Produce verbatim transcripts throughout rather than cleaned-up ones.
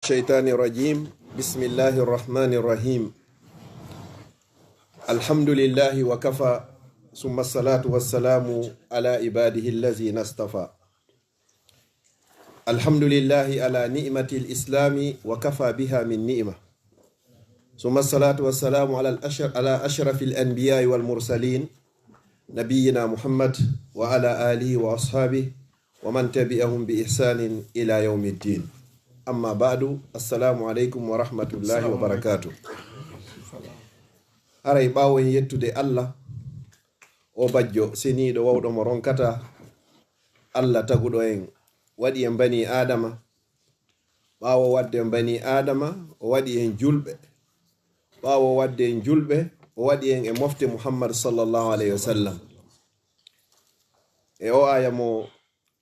الشيطان الرجيم. بسم الله الرحمن الرحيم. الحمد لله وكفى، ثم الصلاة والسلام على عباده الذين اصطفى. الحمد لله على نعمة الإسلام وكفى بها من نعمة. ثم الصلاة والسلام على الأشر-، على أشرف الأنبياء والمرسلين، نبينا محمد وعلى آله وأصحابه ومن تبعهم بإحسان إلى يوم الدين. أما بعد، السلام عليكم ورحمة الله وبركاته. Haray ɓaawo en yettude Allah, o bajjo seniiɗo wawɗo mo ronkata, Allah taguɗo en, waɗi en bani Aadama. Ɓaawo waɗde en bani Aadama, o waɗi en julɓe. Ɓaawo waɗde en julɓe, o waɗi en e mofte Muhammad sallallahu alayhi wa sallam. E o aya mo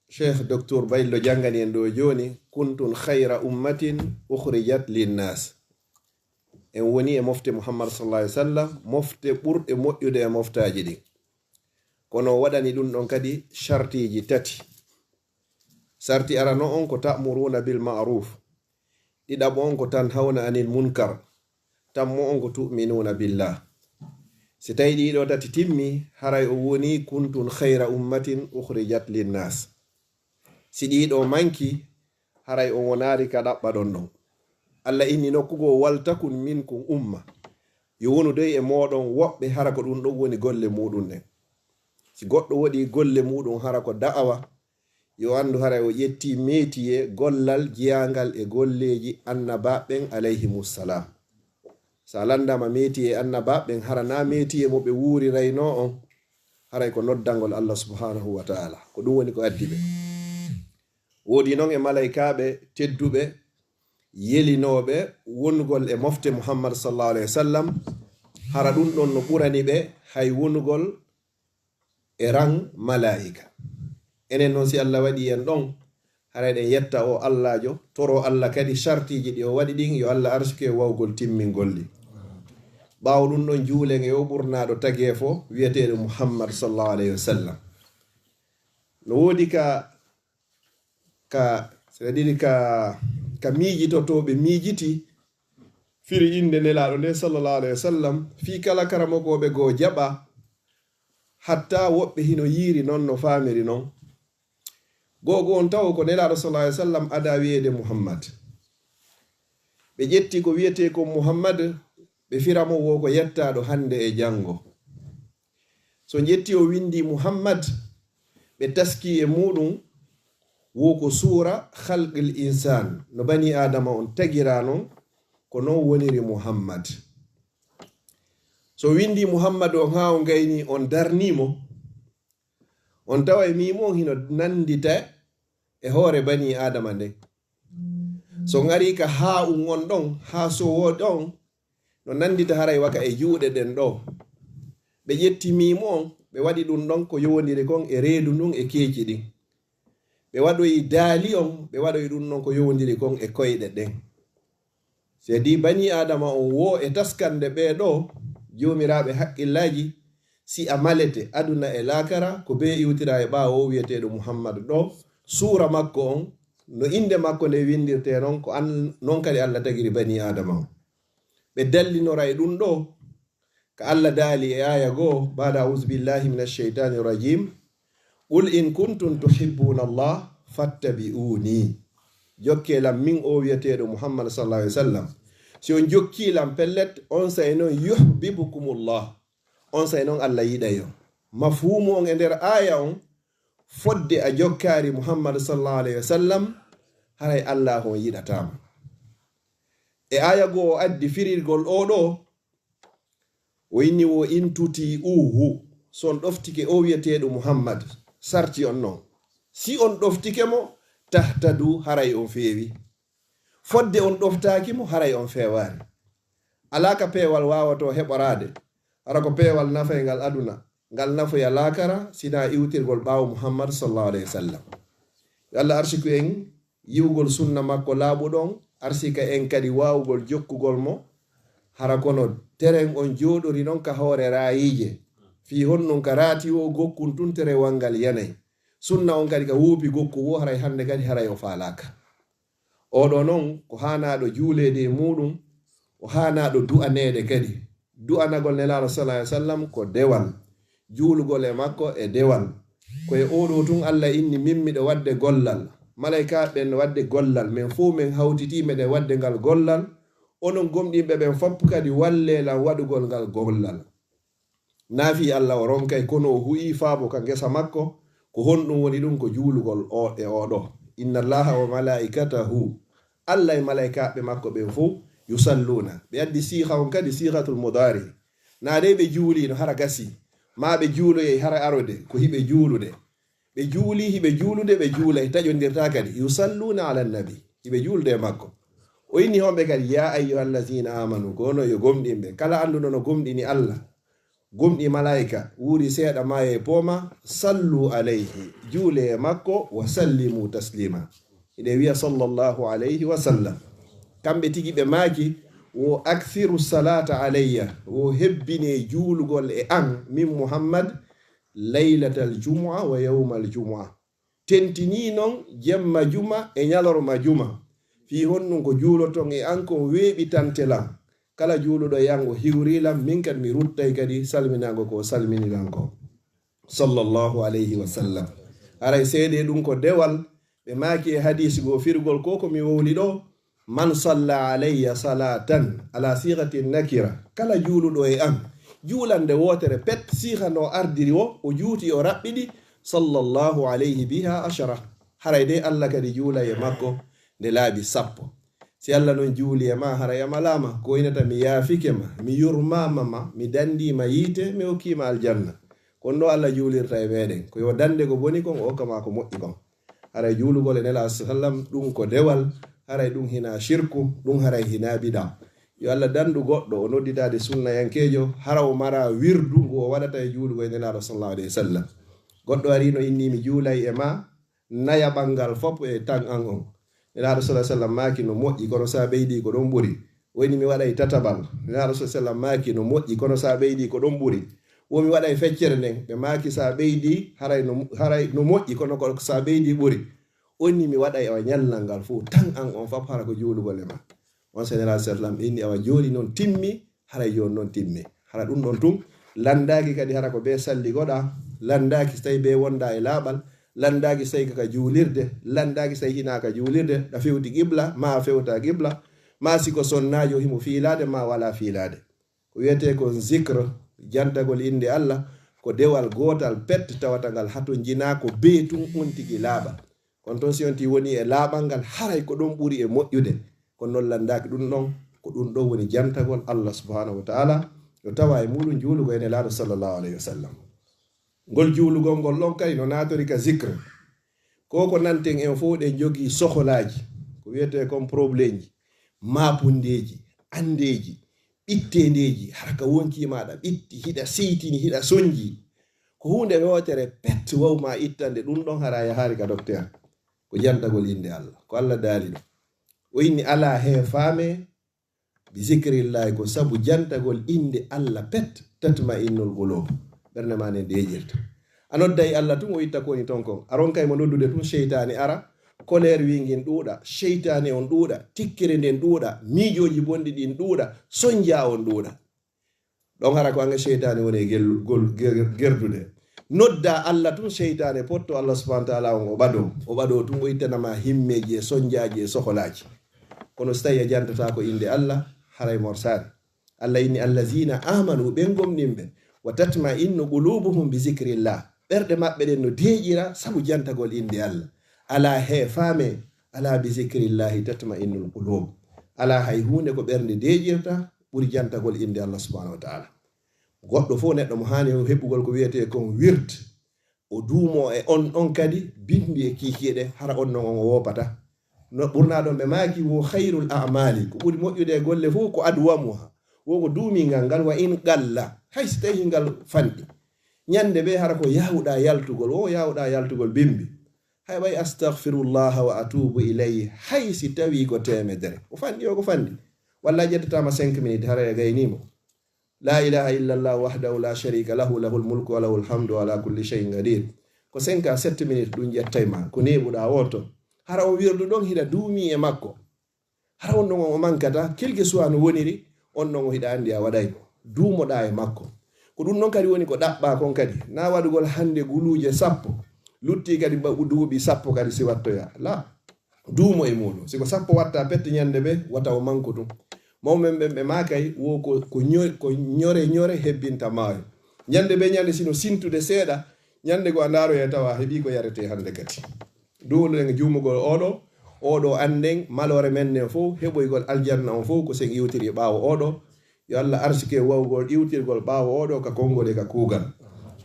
Cheikh Docteur Baylo janngani en ɗo jooni, "Kuntum khayra ummatin ukhrijat linnas." En woni e mofte Muhammad sallallahu alayhi wa sallam, mofte ɓurɗe moƴƴude e moftaaji ɗin. Kono o waɗani ɗum ɗon kadi shartiiji tati. Sarti arano on ko ta'muruna bil ma'ruf. Ɗiɗaɓo on ko tanhawna anil munkar. Tammo on ko tu'minuna billah. Si tawi ɗiɗo tati timmi, haray o woni kuntum khayra ummatin ukhrijat linnas. Si ɗiɗo manki, haray o wonari ka ɗaɓɓaɗon ɗon. Allah inni nokku goo, "Wal takun minkum umma." Yo wonu dey e mooɗon woɓɓe hara ko ɗum ɗon woni golle muɗum ɗen. Si goɗɗo waɗi golle muɗum hara ko da'awa, yo anndu haray o ƴetti métier gollal jeyaangal e golleeji annabaaɓe ɓen alayhimussalam. So a lanndaama métier annabaaɓe ɓen, hara na métier mo ɓe wuuriraynoo on, haray ko noddangol Allah subhanahu wa ta'ala. Ko ɗum woni ko addi ɓe. Woodi non e malaykaaɓe tedduɓe, yelinooɓe wonugol e mofte Muhammad sallallahu alayhi wa sallam, hara ɗum ɗon no ɓurani ɓe hay wonugol e ran malaa'ika. Enen non, si Allah waɗi en ɗon, haray ɗen yetta o Allajo, toro Allah kadi shartiiji ɗi o waɗi ɗin, yo Allah arsuku en wawgol timmingol ɗi. Ɓaawo ɗum ɗon, juulen e o ɓurnaaɗo tageefo wi'eteeɗo Muhammad sallallahu alayhi wa sallam. No woodi ka, ka, c'est-à-dire ka, ka miijitotooɓe miijiti firi innde Nelaaɗo nde sallallahu alayhi wa sallam, fii kala karamokooɓe goo jaɓa, hatta woɓɓe hino yiiri non, no faamiri non. Goo goo on tawo ko Nelaaɗo sallallahu alayhi wa sallam ada wi'eede Muhammad. Ɓe ƴetti ko wi'etee kon Muhammad, ɓe fira mo wo ko yettaaɗo hannde e janngo. So ƴetti o winndi Muhammad, ɓe taski e muɗum wo ko suura khalqil insan, no bani Aadama on tagiraa non, ko non woniri Muhammad. So winndi Muhammad on haa on gayni on darnii mo, on taway miimo on hino nanndita e hoore bani Aadama nden. So ngarii ka haa un on ɗon, haa sowoo ɗon, no nanndita haray waka e juuɗe ɗen ɗoo. Ɓe ƴetti miimo on, ɓe waɗi ɗum ɗon ko yowondiri kon e reedu ndun e keeci ɗin. Ɓe waɗoyi daali on, ɓe waɗoyi ɗum ɗon ko yowondiri kon e koyɗe ɗen. Seedi bani Aadama on woo e taskande ɓee ɗoo, joomiraaɓe haqqillaaji, si a malete aduna e laakara, ko bee iwtira e ɓaawo o wi'eteeɗo Muhammad ɗoo, suura makko on, no innde makko nde winndirtee non, ko an, non kadi Allah tagiri bani Aadama on. Ɓe dallinora e ɗum ɗoo, ka Allah daali e aaya goo, baada auzu billahi minash shaytani rajim, "Qul in kuntum tuhibbuna Allah fattabi'uni." Jokkee lan min o wi'eteeɗo Muhammad sallallahu alaihi wasallam. Si on jokkii lan pellet, on say non yuhibbukumullah. On say non Allah yiɗay on. Mafhumu on e nder aaya on, fodde a jokkaari Muhammad sallallahu alaihi wasallam, haray Allah on yiɗataama. E aaya goo o addi firirgol oo ɗoo, o inni wo in tuti'uhu, so on ɗoftike o wi'eteeɗo Muhammad, sarti on non. Si on ɗoftike mo, tahtadu, haray on feewi. Fodde on ɗoftaaki mo, haray on feewaani. Alaa ka peewal waawatoo heɓoraade, hara ko peewal nafayngal aduna, ngal nafoya laakara, sinaa iwtirgol ɓaawo Muhammad sallallahu alaihi wasallam. Yo Allah arsiku en yi'ugol sunna makko laaɓuɗo on, arsika en kadi waawugol jokkugol mo. Hara kono teren on jooɗori non ka hoore raayiije. Fii honɗun ka raati wo gokkun tun terewal ngal yanay. Sunna on kadi ka wuupi gokku wo, haray hannde kadi haray o faalaaka. Oɗo noon ko haanaaɗo juuleede e muuɗum, o haanaaɗo du'aneede kadi. Du'anagol Nelaaɗo sallallahu alaihi wasallam ko dewal, juulugol e makko e dewal. Ko e oɗo tun Allah inni min miɗo waɗde gollal, malaykaaɓe ɓen waɗde gollal, men fof men hawtitii meɗen waɗde ngal gollal. Onon gomɗinɓe ɓen fof kadi wallee lan waɗugol ngal gollal. Naa fii Allah o ronkay, kono o hu'ii faabo ka ngesa makko. Ko honɗum woni ɗum? Ko juulugol o e oɗo. Inna Allaha wa malaikatahu, Allah e malaykaaɓe makko ɓen fof, yusalluna. Ɓe addi siiha on kadi, siihatul mudaari. Naa dey ɓe juuliino hara gasi, maa ɓe juuloyay hara arode, ko hiɓe juulude. Ɓe juuli, hiɓe juulude, ɓe juulay, taƴondirtaa kadi. Yusalluna ala nabi, hiɓe juulude e makko. O inni homɓe kadi, ya ayyuhallazina amanu, ko onon yo gomɗinɓe. Kala annduɗo no gomɗini Allah, gomɗi malaayika, wuuri seeɗa maaye e pooma, sallu alayhi, juule e makko, wa sallimu taslima. Hiɗe wiya sallallahu alayhi wa sallam. Kamɓe tigi ɓe maaki, wo akthiru salata alayya, wo hebbine juulugol e an, min Muhammad, laylatal jumu'a wa yawmal jumu'a. Tentinii non jemma juma e ñalorma juma. Fii honɗum? Ko juuloton e an kon weeɓitante lan. Kala juuluɗo e an o hiwrii lan, min kadi mi ruttay kadi salminaango ko o salmini lan ko. Sallallahu alayhi wa sallam. Haray seedee ɗum ko dewal, ɓe maaki e hadiisi goo firgol ko ko mi wowli ɗoo, man salla alayya salatan ala sighati nakira, kala juuluɗo e an juulande wootere pet, siiha no ardiri o, o juuti o raɓɓiɗi, sallallahu alayhi biha ashara. Haray de Allah kadi juulay e makko nde laabi sappo. Si Allah non juuli e ma, haray a malaama, ko waynata mi yaafike ma, mi yurmaama ma, mi dandiima yiite, mi okkiima aljanna. Ko non Allah juulirta e meɗen, ko yo dande ko boni kon, o okka ma ko moƴƴi kon. Haray juulugol e Nelaaɗo sallam, ɗum ko dewal, haray ɗum hinaa shirku, ɗum haray hinaa bid'a. Yo Allah dandu goɗɗo o nodditaade sunnayankeejo, hara o mara wirdu ngu o waɗata e juulugol e Nelaaɗo sallallahu alayhi wa sallam. Goɗɗo ari no inni mi juulay e ma, nayaɓal ngal fof e tan an on. Nelaaɗo sallallahu alayhi wa sallam maaki no moƴƴi, kono sa ɓeydi ko ɗon ɓuri. O inni mi waɗay tataɓal. Nelaaɗo sallallahu alayhi wa sallam maaki no moƴƴi, kono sa ɓeydi ko ɗon ɓuri. Wo mi waɗay feccere nden, ɓe maaki sa ɓeydi haray no, haray no moƴƴi, kono ko sa ɓeydi ɓuri. O inni mi waɗay o ñallal ngal fof tan an on fof hara ko juulugol e ma. On Nelaaɗo sallam inni awa jooni noon timmi, haray jooni noon timmi. Hara ɗum ɗon tun, lanndaaki kadi hara ko bee salligoɗaa, lanndaaki so tawi bee wondaa e laaɓal, lanndaaki so tawi kaka juulirde, lanndaaki so tawi hinaa ka juulirde, ɗa fewti qibla, maa a fewta qibla, maa si ko sonnaajo himo fiilaade, maa walaa fiilaade. Ko wiyetee kon zikr, jantagol innde Allah, ko dewal gootal pet tawata ngal hatonjinaa ko bee tun on tigi laaɓal. Kono toon si on tigi woni e laaɓal ngal, haray ko ɗon ɓuri e moƴƴude. Kono noon lanndaaki ɗum ɗon, ko ɗum ɗon woni jantagol Allah subhanahu wa ta'ala, no tawa e muɗum juulugol e Nelaaɗo sallallahu alayhi wa sallam. Ngol juulugol ngol ɗon kay no naatori ka zikr. Ko ko nanten en fof ɗen njogii soholaaji, ko wiyetee kon probleemji, maapundeeji, anndeeji, ɓitteendeeji, hara ka wonkii maaɗa ɓitti, hiɗa seytini, hiɗa sonji. Ko huunde wootere pet waw ma ittande ɗum ɗon hara a yahaali ka dokteer. Ko jantagol innde Allah. Ko Allah daali ɗum. O inni alaa hee faame bi zikrillahi ko sabu jantagol innde Allah pet tatma'innul qulub. Ɓernde maa nden deeƴirta. A nodday Allah tun o itta ko woni ton kon. A ronkay mo noddude tun seytaane ara. Koleer wii ngin ɗuuɗa. Seytaane on ɗuuɗa. Tikkere nden ɗuuɗa. Miijooji bonɗi ɗin ɗuuɗa. Sonjaa on ɗuuɗa. Ɗon hara ko anga seytaane woni e gel-, gol-, ger-, gerdude. Nodda Allah tun seytaane potto Allah subhanahu wa ta'ala on o ɓadoo. O ɓadoo tun o ittanama himmeeji e sonjaaji e soholaaji. Kono so tawi a jantataa ko innde Allah, haray morsaani. Allah inni allazina amanu ɓen gomɗinɓe. Wa tatma'innu qulubuhum bi zikrillah. Ɓerɗe maɓɓe ɗen no deeƴira sabu jantagol innde Allah. Alaa hee faame, alaa bi zikrillahi tatma'innul qulub. Alaa hay huunde ko ɓernde deeƴirta ɓuri jantagol innde Allah subhanahu wa ta'ala. Goɗɗo fof neɗɗo mo haani o heɓugol ko wiyetee kon wird, o duumo e on ɗon kadi bimbi e kiikiiɗe, hara on ɗon on o woopata. No ɓurnaa ɗon ɓe maaki wo khayrul a'mali, ko ɓuri moƴƴude e golle fof ko adwamuha, wo ko duumingal ngal wa in qalla, hay si tawi ngal fanɗi. Ñande bee hara ko yaawuɗaa yaltugol, wo yaawuɗaa yaltugol bimbi. Hay ɓay astaghfirullaha wa atubu ilayhi, hay si tawi ko teemedere. Ko fanɗi o, ko fanɗi. Walla ƴettataama cinq minutes, haray a gayniimo. La ilaha illallah wahdahu la sharika lahu, lahul mulku wa lahul hamdu ala kulli shay'in qadir. Ko cinq à sept minutes ɗum ƴettay ma, ko neeɓuɗaa o to. Hara o wirdu ɗon hiɗa duumi e makko. Hara on ɗon o mankata, quel que soit no woniri, on ɗon o hiɗa anndi a waɗay ko. Duumoɗaa e makko. Ko ɗum ɗon kadi woni ko ɗaɓɓaa kon kadi. Na waɗugol hannde guluuje sappo, lutti kadi ba-, duuɓi sappo kadi si wattoya. La, duumo e muuɗum. Si ko sappo watta pette ñannde ɓe, wata o manku ɗum. Mawɓe ɓen ɓe maakay, wo ko, ko ño-, ko ñore ñore hebbinta maayo. Ñannde be ñannde sino sintude seeɗa, ñannde go a ndaaroya tawa heɓi ko yaretee hannde kadi. Duwol en juumugol oɗo, oɗo annden maloore men nden fof, heɓoygol aljanna on fof ko sen iwtiri ɓaawo oɗo. Yo Allah arsike wawgol iwtirgol ɓaawo oɗo ka konngol e ka kuugal.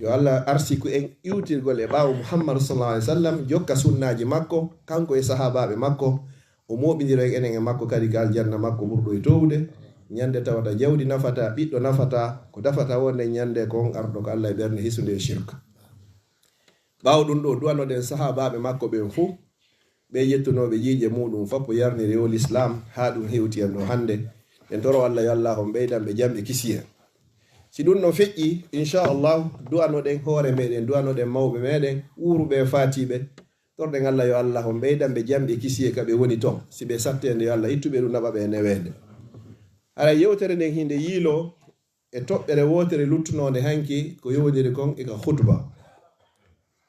Yo Allah arsiku en iwtirgol e ɓaawo Muhammad sallallahu alaihi wasallam, jokka sunnaaji makko, kanko e sahaabaaɓe makko. O mooɓindira en enen e makko kadi ka aljanna makko ɓurɗo e toowde. Ñande tawata jawdi nafata, ɓiɗɗo nafata, ko dafata wonde ñande kon arɗo ko Allah e ɓernde hisunde e shirk. Ɓaawo ɗum ɗo, du'anoɗen sahaabaaɓe makko ɓen fuu, ɓe yettunooɓe ƴiiƴe muɗum fappo yarniri o lislaam, haa ɗum hewti en ɗo hannde. En toro Allah yo Allah on ɓeydan ɓe jam e kisiyee. Si ɗum no feƴƴi, inchallah, du'anoɗen hoore meɗen, du'anoɗen mawɓe meɗen, wuuruɓe e faatiiɓe. Torɗen Allah yo Allah on ɓeydan ɓe jam e kisiyee ka ɓe woni ton. Si ɓe satteende yo Allah ittu ɓe ɗum naɓa ɓe e neweende. Haray yewtere nden hinde yiilo e toɓɓere wootere luttunoonde hanki ko yowondiri kon e ka khutba.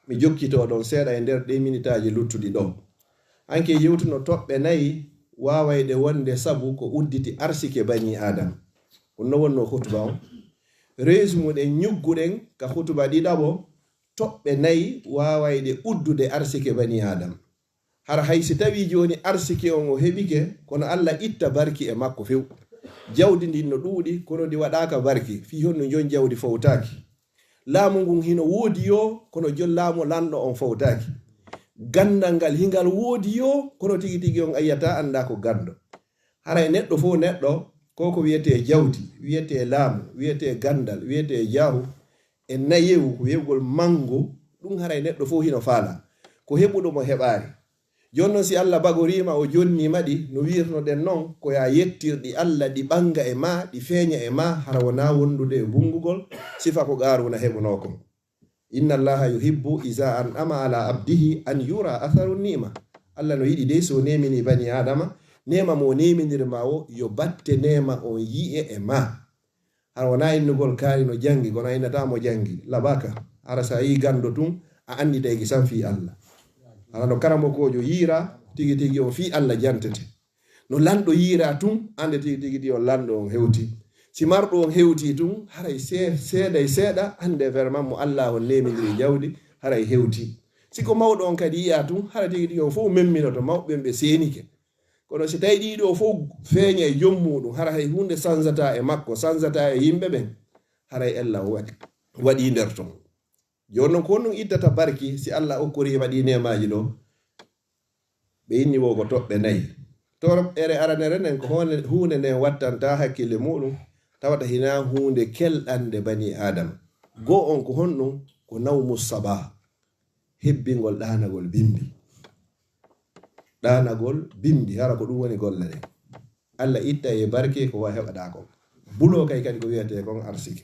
Mi jokkito ɗon seeɗa e nder ɗe minitaaji luttuɗi ɗo. Hanki yewtuno toɓɓe nayi waawayɗe wonde sabu ko udditi arsike bani Adam. Ɗum no wonno khutba on. Reesu muɗen ñugguɗen ka khutba ɗiɗaɓo, toɓɓe nayi waawayɗe uddude arsike bani Adam. Hara hay si tawii jooni arsike on o heɓike, kono Allah itta barki e makko few. Jawdi ndin no ɗuuɗi, kono ndi waɗaaka barki. Fii honno jon jawdi fowtaaki? Laamu ngun hino woodi yo, kono jon laamu lanɗo on fowtaaki. Ganndal ngal hingal woodi yo, kono tigi tigi on ayyata annda ko ganndo. Haray neɗɗo fof neɗɗo, ko ko wiyetee jawdi, wiyetee laamu, wiyetee ganndal, wiyetee jaahu, e nayewu, ko wi'ugol manngu, ɗum haray neɗɗo fof hino faala. Ko heɓuɗo mo heɓaari. Jooni non si Allah bagoriima, o jonniima ɗi, no wi'irnoɗen non, ko yaa yettirɗi Allah, ɗi ɓannga e ma, ɗi feeña e ma, hara wonaa wondude e bunngugol, sifa ko Qaaruuna heɓunoo kon. Inna Allaha yuhibbu iza an'ama ala abdihi an yura atharu ni'ma. Allah no yiɗi dey so o neemini bani Aadama, neema mo o neeminiri ma o, yo batte neema on yi'e e ma. Hara wonaa innugol kaari no janngi, kono a innataa mo janngi. Laɓaka. Hara so a yii ganndo tun, a annditayki san fii Allah. Hara no karamokoojo yiira, tigi tigi on fii Allah jantete. No lanɗo yiira tun, annde tigi tigi ɗi on lanɗo on hewti. Si marɗo on hewti tun, haray see-, seeɗa e seeɗa, annde vraiment mo Allah on neemindiri jawdi, haray hewti. Si ko mawɗo on kadi yi'a tun, hara tigi tigi on fof memminoto, mawɓe ɓen ɓe seenike. Kono si tawii ɗiɗo fof feeña e jom muɗum, hara hay huunde sanzataa e makko, sanzataa e yimɓe ɓen, haray ella o waɗi, waɗi nder ton. Jooni non, ko honɗum ittata barki si Allah okkoriima ɗi neemaaji ɗo? Ɓe inni wo ko toɓɓe nayi. Toɓɓere aranere nden ko honde, huunde nden wattanta hakkille muɗum, tawata hinaa huunde kelɗande bani Aadama. Goo on ko honɗum? Ko nawmu sabaa, hebbingol ɗaanagol bimbi. Ɗaanagol bimbi, hara ko ɗum woni golle ɗen. Allah itta e barke ko wa heɓaɗaa kon. Buloo kay kadi ko wiyetee kon arsike.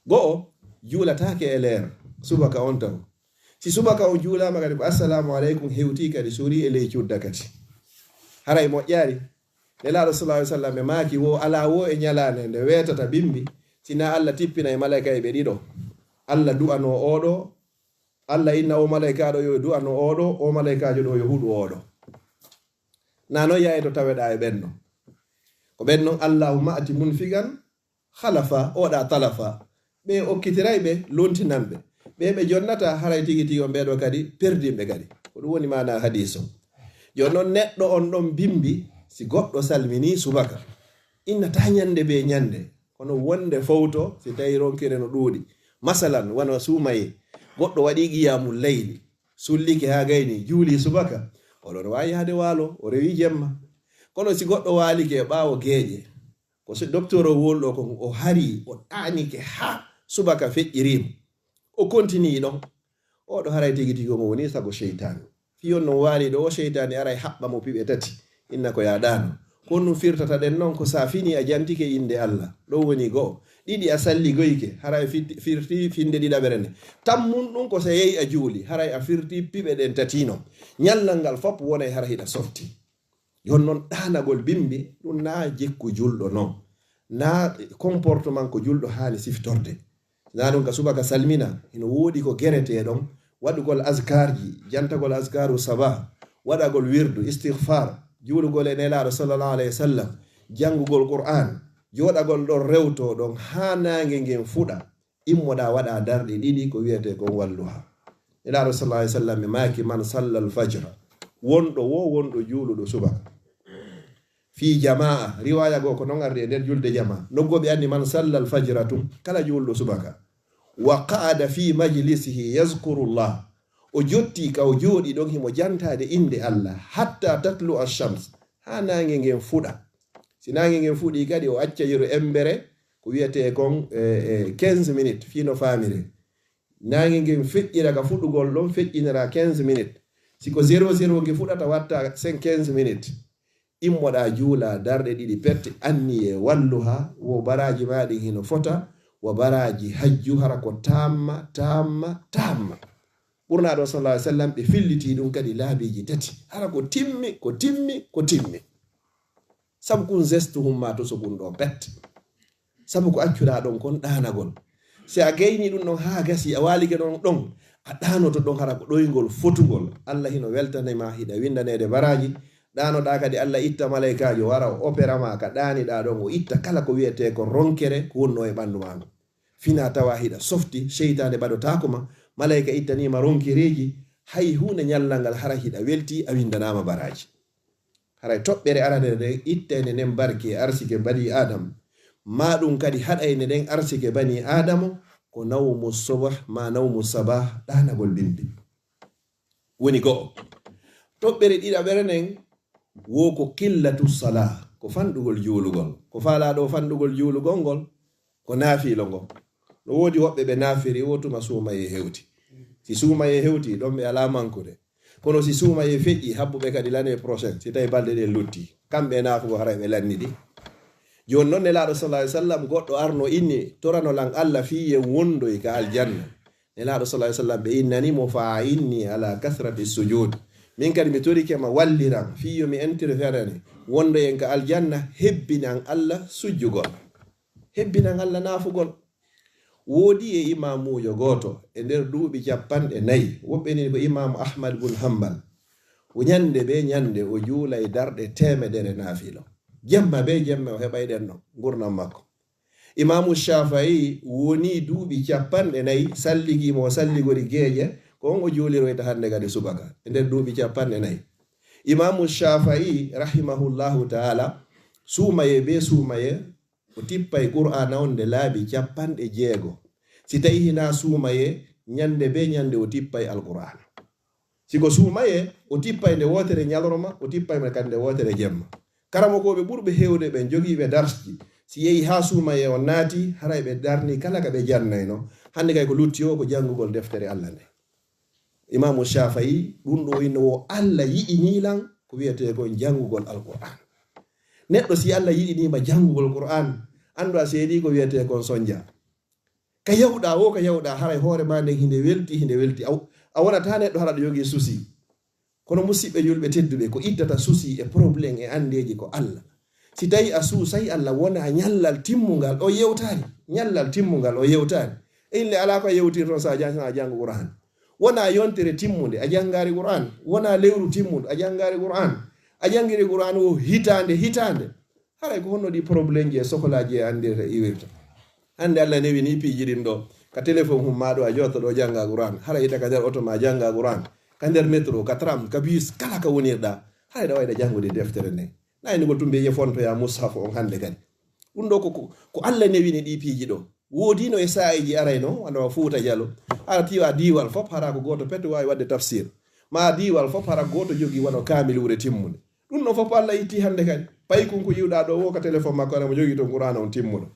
Go'o, juulataake e leer, subaka on taw. Si subaka on juulaama kadi ko assalamu aleykum hewti kadi sori e ley cudda kadi. Haray moƴƴaari. Nelaaɗo sallallahu alaihi wasallam ɓe maaki wo alaa wo e ñalaande nde weetata bimbi, sinaa Allah tippinay malaykaaɓe ɓe ɗiɗo. Allah du'anoo oo ɗo, Allah inna oo malaykaaɗo yo du'ano oo ɗo, oo malaykaajo ɗo yo huɗu oo ɗo. Na non yaay to taweɗaa e ɓen non. Ko ɓen non, Allahumma ati munfiqan khalafa, oɗa talafa. Ɓe okkitiray ɓe, lontinan ɓe. Ɓe ɓe jonnata, haray tigi tigi on ɓeɗo kadi, perdinɓe kadi. Ko ɗum woni maana hadiis on. Jooni non neɗɗo on ɗon bimbi, si goɗɗo salmini subaka, innata ñande be ñande, kono wonde fowto, si tawi ronkere no ɗuuɗi. Masalan, wano suumaye, goɗɗo waɗi qiyamul layli, sullike haa gayni, juuli subaka, oɗon waawi yahde waalo, o rewi jemma. Kono si goɗɗo waalike e ɓaawo geeƴe, ko so docteur o wolɗo kon, o hari, o ɗaanike haa subaka feƴƴiriima. O kontinii ɗon. Oɗo haray tigi tigi omo woni sago seytaane. Fii on non waali ɗo, o seytaane aray haɓɓa mo piɓe tati. Inna ko yaa ɗaano. Ko ɗum firtata ɗen non ko sa fini a jantike innde Allah. Ɗo woni go'o. Ɗiɗi a salligoyke, haray fit-, firti finde ɗiɗaɓere nde. Tammun ɗum ko sa yehi a juuli, haray a firti piɓe ɗen tati non. Ñallal ngal fop wonay hara hiɗa softi. Jooni noon, ɗaanagol bimbi, ɗum na jikku julɗo noon, na comportement ko julɗo haani siftorde. Sinaa ɗum, ka subaka salmina, hino woodi ko geretee ɗon, waɗugol askarji, jantagol askaru sabah, waɗagol wirdu, istighfar, juulugol e Nelaaɗo sallallahu alayhi wa sallam, janngugol Qur'an, jooɗagol ɗon rewtoo ɗon haa naange ngen fuɗa, immoɗaa waɗaa darɗe ɗiɗi ko wiyetee kon walluha. Nelaaɗo sallallahu alayhi wa sallam e maaki, "Man sallal fajra", wonɗo wo, wonɗo juuluɗo subaka. Fi jamaa, riwaya goo ko non ardi e nder julde jamaa. Noggooɓe anni man sallal fajra tun, kala juulɗo subaka. Wa qa'ada fi majlisihi yazkurullah. O jotti ka o jooɗi ɗon himo jantaade innde Allah. Hatta tatlu ash-shams. Haa naange ngen fuɗa. Si naange ngen fuɗi kadi o acca yeru embere ko wiyetee kon, eh, eh, quinze minutes, fii no faamire. Naange ngen feƴƴira ka fuɗugol ɗon, feƴƴinira quinze minutes. Si ko zéro zéro nge fuɗata, watta cinq, quinze minutes. Immoɗaa juula darɗe ɗiɗi pette, anniyee walluha, wo baraaji maa ɗin hino fota, wo baraaji hajju, hara ko tamma, tamma, tamma. Ɓurnaaɗo sallallahu alaihi wasallam ɓe filliti ɗum kadi laabiiji tati. Hara ko timmi, ko timmi, ko timmi. Sabu kun gestuhum ma to so kun ɗo pet. Sabu ko accuɗaa ɗon kon ɗaanagol. Si a gayni ɗum ɗon haa gasi, a waalike ɗon ɗon, a ɗaanoto ɗon hara ko ɗoyngol fotugol. Allah hino weltanima, hiɗa windaneede baraaji. Ɗaanoɗaa kadi Allah itta malaykaajo wara o opera ma ka ɗaaniɗaa ɗon, o itta kala ko wiyetee ko ronkere ko wonno e ɓandu maa ngon. Fina tawa hiɗa softi, seytaane ɓadotaako ma, malayka ittanima ronkereeji, hay huunde ñallal ngal hara hiɗa welti, a windanaama baraaji. Haray toɓɓere aranere nden ittayne nden barke e arsike bani Adam, maa ɗum kadi haɗayne nden arsike bani Adama ko nawmu subah maa nawmu sabah, ɗaanagol bimbi. Woni go'o. Toɓɓere ɗiɗaɓere nden wo ko qillatu salah, ko fanɗugol juulugol. Ko faalaa ɗo fanɗugol juulugol ngol, ko naafiilo ngo. No woodi woɓɓe ɓe naafiri wo tuma suumayee hewti. Si suumayee hewti, ɗon ɓe alaa mankude. Kono si suumayee feƴƴi, habbuɓe kadi l'année prochaine, si tawi balɗe ɗen lutti, kamɓe e naafugo haray ɓe lanni ɗi. Jooni non Nelaaɗo sallallahu alaihi wasallam, goɗɗo arno inni, torano lan Allah fii yen wondoy ka aljanna. Nelaaɗo sallallahu alaihi wasallam ɓe innani mo, "Fa inni ala kathrati sujud." Min kadi mi torike ma walliran fii yo mi interferani wondoyen ka aljanna, hebbinan Allah sujjugol. Hebbinan Allah naafugol. Woodi e imaamuujo gooto e nder duuɓi capanɗe nayi, woɓɓe ni ko Imaamu Ahmad bun Hanbal. O ñande be ñande o juulay darɗe teemedere naafilo. Jemma be jemma o heɓay ɗen no ngurnam makko. Imaamu Shafa'i woni duuɓi capanɗe nayi, salligi mo o salligori geeƴe, ko on o juuliroyta hannde kadi subaka, e nder duuɓi capanɗe nayi. Imaamu Shafa'i, rahimahullahu ta'ala, suumaye be suumaye, o tippay Qur'aana on nde laabi capanɗe jeego. Si tawi hinaa suumaye, ñande be ñande o tippay Alqur'aana. Si ko suumaye, o tippay nde wootere ñalorma, o tippay mo kadi nde wootere jemma. Karamokooɓe ɓurɓe heewde ɓen jogiiɓe darsji, si yehi haa suumaye on naati, haray ɓe darni kala ka ɓe jannayno. Hannde kay ko lutti o ko janngugol deftere Allah nde. Imaamu Shafa'i, ɗum ɗo inno wo Allah yiɗini lan ko wiyetee kon janngugol Alqur'aan. Neɗɗo, si Allah yiɗiniima janngugol Qur'aan, anndu a seedii ko wiyetee kon sonja. Ka yahuɗaa wo, ka yahuɗaa, haray hoore maa nden hinde welti, hinde welti. Aw, a wonataa neɗɗo hara ɗo yogii souci. Kono musiɓɓe julɓe tedduɓe, ko ittata souci e problème e anndeeji ko Allah. Si tawi a suusay Allah, wona ñallal timmungal o yewtaani. Ñallal timmungal o yewtaani. E inle alaa ko a yewtirton so a jan-, so a janngo Qur'aan. Wona yontere timmunde a janngaari Qur'aan. Wona lewru timmundu a janngaari Qur'aan. A janngiri Qur'aan wo hitaande, hitaande. Haray ko honno ɗi problème ji e sokolaaji e anndirta iwirta? Hannde Allah newini piiji ɗin ɗo. Ka téléphone hum maa ɗo a jooɗoto ɗo jannga Qur'aan. Haray hita ka nder oto ma jannga Qur'aan. Ka nder métro, ka tram, ka bus, kala ka wonirɗa. Haray ɗa wayɗa janngude deftere nden. Naynugol tun mbiye fontoya mushaf on hannde kadi. Ɗum ɗo ko, ko, ko Allah newini ɗi piiji ɗo. Woodino e saa'iiji arayno, wano Fuuta Jalo. Hara tiwa diiwal fop hara ko gooto pet waawi waɗde tafsir. Ma diiwal fop hara gooto jogii wano kaamiluure timmunde. Ɗum ɗo fop Allah itti hannde kadi. Paykun ko yiwɗa ɗo wo ka téléphone makko, ara mo jogii ton Qur'aana on timmuɗo.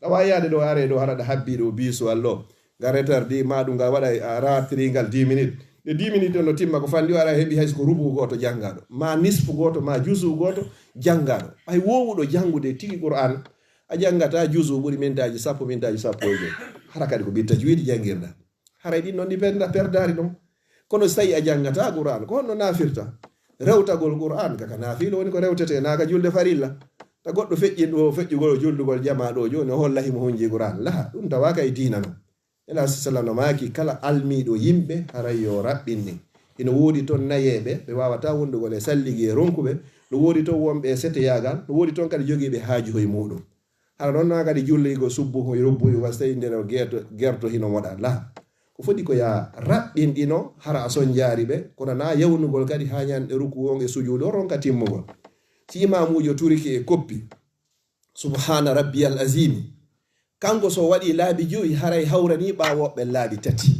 Ɗa waawi yaade ɗo, are ɗo, hara ɗa habbi ɗo biisuwal ɗo. Nga retardi ma ɗum, nga waɗa a ratri ngal dix minutes. Ɗe dix minutes ɗon no timma, ko fanɗi o ara heɓi hay so ko rubu gooto janngaɗo. Ma nisfu gooto, ma juzu gooto janngaɗo. Ɓay wowuɗo janngude tigi Qur'aan, a janngata juzu ɓuri mintaaji sappo, mintaaji sappo e joy. Hara kadi ko bi tajwid janngirɗa. Haray ɗin non ɗi penda-, perdaari ɗon. Kono so tawi a janngataa Qur'aan, ko honno naafirta? rewtagol Qur'an, kaka naafilo woni ko rewtete, naaka julde farilla. Ta goɗɗo feƴƴi ɗo, feƴƴugol juldugol jamaa ɗo, jooni o holla himo hunji Qur'an. Laha, ɗum tawaaka e diina non. Nela sallam no maaki, kala almiiɗo yimɓe, haray yo raɓɓin ɗin. Hino woodi ton nayeeɓe, ɓe waawataa wondugol e salligi e ronkuɓe. No woodi ton wonɓe e seteyaagal. No woodi ton kadi jogiiɓe haaju hoy muuɗum. Hara non naa kadi julligo subbuhu e rubbuhu wa sey nder geeto, gerto hino moɗa. Laa. Ko foti ko yaa raɓɓin ɗino, hara a sonjaari ɓe, kono naa yawnugol kadi haa ñande ruku on e sujuudu on ronka timmugol. Si imaamuujo turike e koppi, "Subhaana rabbiyal aziimi." Kanko so waɗi laabi jowi, haray hawranii ɓaawoɓɓe laabi tati.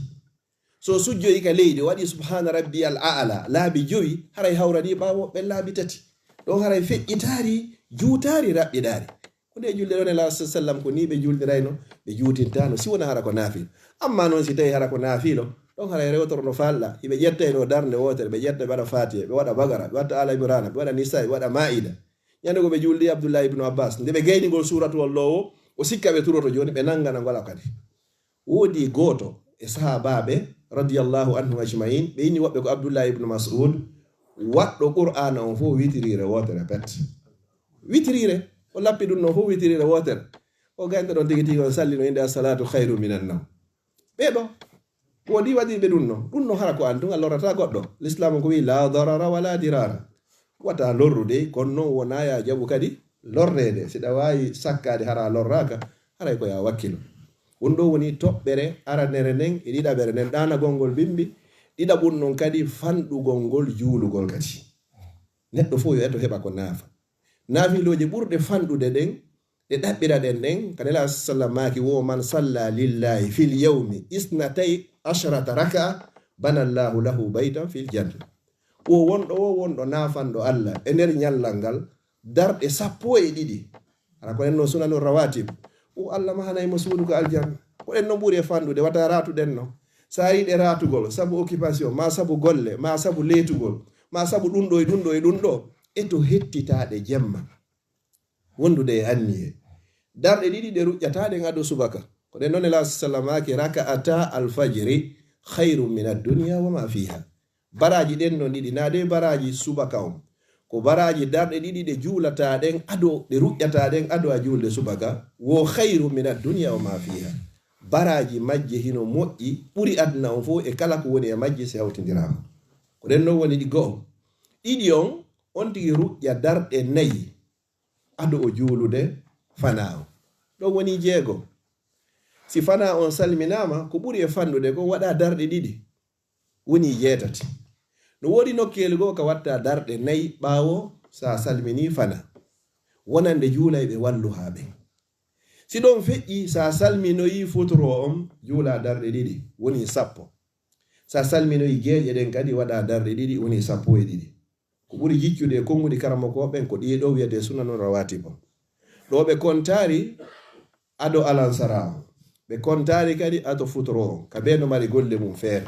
So sujjoyi ka leydi, waɗi "Subhaana rabbiyal a'la" laabi jowi, haray hawranii ɓaawoɓɓe laabi tati. Ɗon haray feƴƴitaari, juutaari, raɓɓiɗaari. Ko nde julde ɗon e Nela sallam, ko ni ɓe juldirayno, ɓe juutintaano, si wona hara ko naafil. Amma non si tawi hara ko naafilo, ɗon haray rewtoro no falɗa, hiɓe ƴettayno darnde wootere, ɓe ƴetta ɓe waɗa Faatiha, ɓe waɗa Bagara, ɓe waɗa Aala Imraana, ɓe waɗa Nisaa, ɓe waɗa Maa'ida. Ñande ko ɓe juldi Abdullahi ibnu Abbas, nde ɓe gaynigol suuratul Loowo, o sikka ɓe turoto jooni, ɓe nangana ngola kadi. Woodi gooto e sahaabaaɓe, radiyallahu anhum ajma'in, ɓe inni woɓɓe ko Abdullahi ibnu Mas'ud, waɗɗo Qur'aana on fof witiriire wootere pet. Witiriire, o lappi ɗum non fof witiriire wootere. O gaynɗo ɗon tigi tigi on salli no innde "As-salaatu khayru minan nawm." Ɓee ɗo, ko ɗi waɗirɓe ɗum no? Ɗum no hara ko an tun a lorrata goɗɗo. L'islam ko wi, "La darara wa la dirara." Wata lorrude, kono non wona ya jaɓu kadi lorreede. Si ɗa waawi sakkaade hara a lorraaka, haray ko ya wakkilo. Ɗum ɗo woni toɓɓere aranere nden e ɗiɗaɓere nden, ɗaanagol ngol bimbi, ɗiɗaɓun non kadi fanɗugol ngol juulugol kadi. Neɗɗo fof yo eto heɓa ko naafa. Naafilooje ɓurɗe fanɗude ɗen, ɗe ɗaɓɓiraɗen ɗen, ka Nela sallam maaki, "Wo man salla lillahi fil yawmi isnatay ashrata raka'a, banallahu lahu baytan fil janna." Wo wonɗo, wo wonɗo naafanɗo Allah e nder ñallal ngal, darɗe sappo e ɗiɗi. Hara ko en no sunanu rawatib. O Allah mahanay mo suudu ko aljanna. Ko ɗen no ɓuri e fanɗude, wata ratuɗen no. Sa yiɗe ratugol, sabu occupation, ma sabu golle, ma sabu leetugol, ma sabu ɗum ɗo e ɗum ɗo e ɗum ɗo, e to hettitaɗe jemma. Wondude e anniye. Darɗe ɗiɗi ɗe ruƴƴataɗen ado subaka. Ko ɗen non Nela sallam maaki, "Raka'ata alfajri khayrun min ad-dunya wa ma fiha." Baraaji ɗen non ɗiɗi, na de baraaji subaka on. Ko baraaji darɗe ɗiɗi ɗe juulata ɗen ado, ɗe ruƴƴata ɗen ado a juulde subaka, wo khayru min ad-dunya wa ma fiha. Baraaji majje hino moƴƴi, ɓuri aduna on fof e kala ko woni e majje si hawtindiraama. Ko ɗen non woni ɗi go'o. Ɗiɗi on, on tigi ruƴƴa darɗe nayi ado o juulude fanaa on. Ɗon woni jeego. Si fanaa on salminaama, ko ɓuri e fanɗude kon waɗa darɗe ɗiɗi. Woni jeetati. No woodi nokkeeli goo ka watta darɗe nayi ɓaawo sa salminii fana. Wonande juulayɓe walluhaa ɓen. Si ɗon feƴƴi, sa salminoyi futuro on, juula darɗe ɗiɗi, woni sappo. Sa salminoyi geeƴe ɗen kadi, waɗa darɗe ɗiɗi, woni sappo e ɗiɗi. Ko ɓuri jiccude e konguɗi karamokooɓe ɓen ko ɗii ɗoo wiyetee sunanun rawaatib. Ɗoo ɓe kontaari ado alansara on. Ɓe kontaari kadi ado futuro on. Ka bee no mari golle mum feere.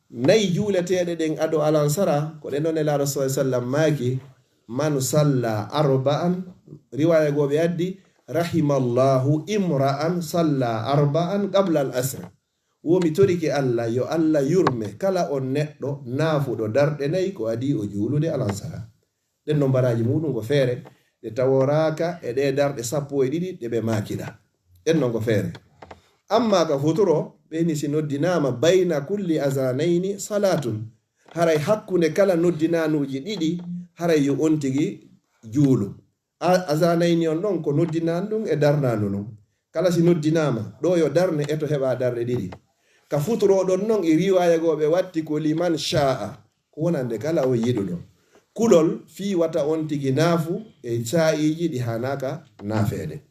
Nayi juuleteeɗe ɗen ado alansara, ko ɗen non Nelaaɗo sallallaahu alayhi wa sallam maaki, "Man salla arba'an," riwaaya goo ɓe addi, "Rahimallahu imra'an salla arba'an qabla al-asr." Wo mi torike Allah, yo Allah yurme kala on neɗɗo naafuɗo darɗe nayi ko adii o juulude alansara. Ɗen non baraaji muuɗum ko feere, ɗe taworaaka e ɗee darɗe sappo e ɗiɗi ɗe ɓe maakida. Ɗen non ko feere. Amma ka futuro, ɓe ni si noddinaama, "Bayna kulli azanayni salatun." Haray hakkunde kala noddinaanuuji ɗiɗi, haray yo on tigi juulu. A-, azanayni on ɗon ko noddinaandu ndun e darnaandu ndun. Kala si noddinaama, ɗoo yo darne e to heɓa darɗe ɗiɗi. Ka futuro ɗon non e riwaaya goo ɓe watti ko "Liman sha'a." Ko wonande kala on yiɗuɗo. Kulol fii wata on tigi naafu e saa'iiji ɗi haanaaka naafeede.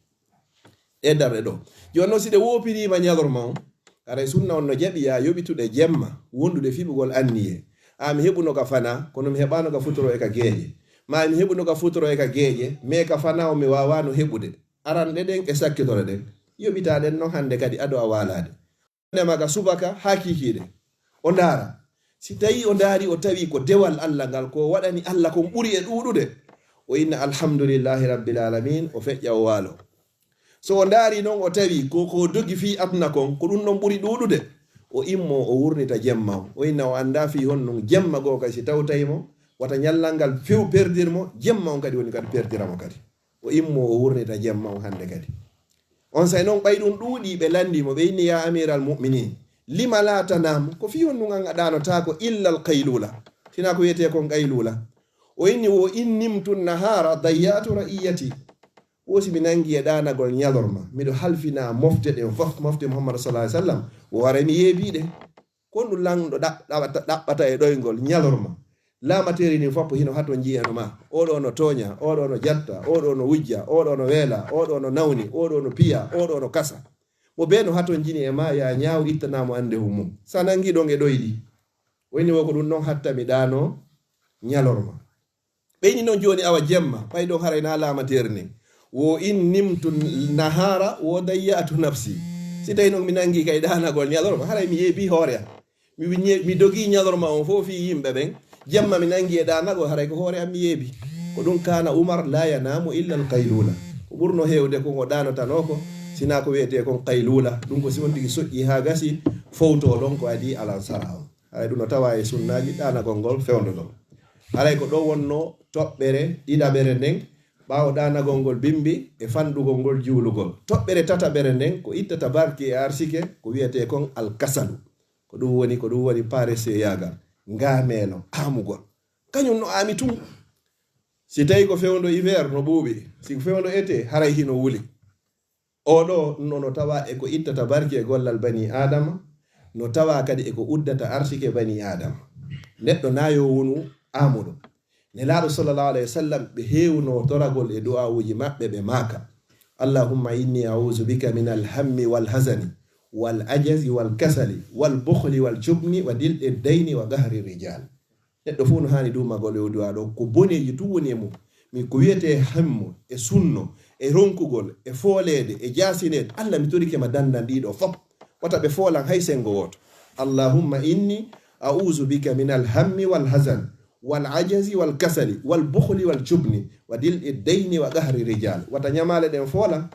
Ɗe darɗe ɗoo. Jooni non si ɗe woopiriima ñalorma on, haray sunna on no jaɓi yaa yoɓitude jemma, wondude fiɓugol anniye. A mi heɓuno ka fana, kono mi heɓaano ka futuro e ka geeƴe. Ma mi heɓuno ka futuro e ka geeƴe, mais ka fana on mi waawaano heɓude. Aranɗe ɗen e sakkitore ɗen. Yoɓitaa ɗen non hande kadi ado a waalaade. Nema ka subaka haa kiikiiɗe. O ndaara. Si tawi o ndaari, o tawi ko dewal Allah ngal, ko waɗani Allah kon ɓuri e ɗuuɗude, o inna, "Alhamdulillahi Rabbil Alamin," o feƴƴa, o waalo. So o ndaari non, o tawi ko, ko dogi fii aduna kon, ko ɗum ɗon ɓuri ɗuuɗude, o immo, o wurnita jemma on. O inna, o anndaa fii honɗum jemma goo kay si tawtay mo, Wata ñallal ngal few perdir mo, jemma on kadi woni kadi perdira mo kadi. O immo, o wurnita jemma on hannde kadi. On say noon, ɓay ɗum ɗuuɗi, ɓe lanndi mo, ɓe inni, "Ya amiral mu'minin, lima la tanam?" Ko fii honɗum an a ɗaanotaako illa al qaylula? Sinaa ko wiyetee kon qaylula. O inni, "Wo in nimtu nahara dayya'tu ra'iyati." Wo si mi nanngi e ɗaanagol ñalorma, miɗo halfina mofte ɗen fof, mofte Muhammad sallallahu alaihi wasallam, wo haray mi yeebii ɗe. Ko honɗum lanɗo ɗa-, ɗaɓɓata, ɗaɓɓata e ɗoyngol ñalorma? Laamateeri ndin fof hino hatonji e ma. Oɗo no tooña, oɗo no jatta, oɗo no wujja, oɗo no weela, oɗo no nawni, oɗo no piya, oɗo no kasa. Mo bee no hatonjini e ma, ya ñaaw, ittana mo anndehu mum. Sa nanngi ɗon e ɗoyɗi. O inni, "Wo ko ɗum ɗon hatta mi ɗaano ñalorma." Ɓe inni noon jooni, "Awa jemma, ɓay ɗon haray na laamateeri ndin. Wo in nimtu nahara wo dayya'tu nafsi." Si tawi noon mi nanngi kay ɗaanagol ñalorma, haray mi yeebii hoore am. Mi, mi, mi dogii ñalorma on fof fii yimɓe ɓen. Jemma mi nanngi e ɗaanagol, haray ko hoore am mi yeebii. Ko ɗum kana Umar la yanamu illa al qaylula. Ko ɓurno heewde kon o ɗaanotanoo ko, sinaa ko wiyetee kon qaylula. Ɗum ko si on tigi soƴƴi haa gasi, fowtoo ɗon ko adii alansara on. Haray ɗum no tawa e sunnaaji ɗaanagol ngol fewndo ɗon. Haray ko ɗo wonno toɓɓere ɗiɗaɓere nden, ɓaawo ɗaanagol ngol bimbi e fanɗugol ngol juulugol. Toɓɓere tataɓere nden ko ittata barki e arsike, ko wiyetee kon alkasalu. Ko ɗum woni, ko ɗum woni pareseyaagal, ngaameelo, aamugol. Kañum no aami tun. Si tawi ko fewndo hiver no ɓuuɓi, si ko fewndo été haray hino wuli. Oɗo no, no tawa e ko ittata barki e gollal bani Adama, no tawa kadi e ko uddata arsike bani Adama. Neɗɗo na yo wonu aamuɗo. Nelaaɗo sallallahu alayhi wa sallam, ɓe heewno toragol e du'aawuji maɓɓe, ɓe maaka, "Allahumma inni a'udhu bika min al-hammi wal hazani, wal ajazi wal kasali, wal bukhli wal jubni, wa dil'i dayni wa qahri rijal." Neɗɗo fof no haani duumagol e o du'aa ɗo, ko boneeji tun woni e mum. Min ko wiyetee hammu, e sunno, e ronkugol, e fooleede, e jaasineede, Allah, mi torike ma dandan ɗiɗo fof. Wata ɓe foolan hay senngo wooto. "Allahumma inni a'udhu bika min al-hammi wal hazan, wal ajazi wal kasali, wal bukhli wal jubni, wa dil'i dayni wa qahri rijal." Wata ñamaale ɗen foolan,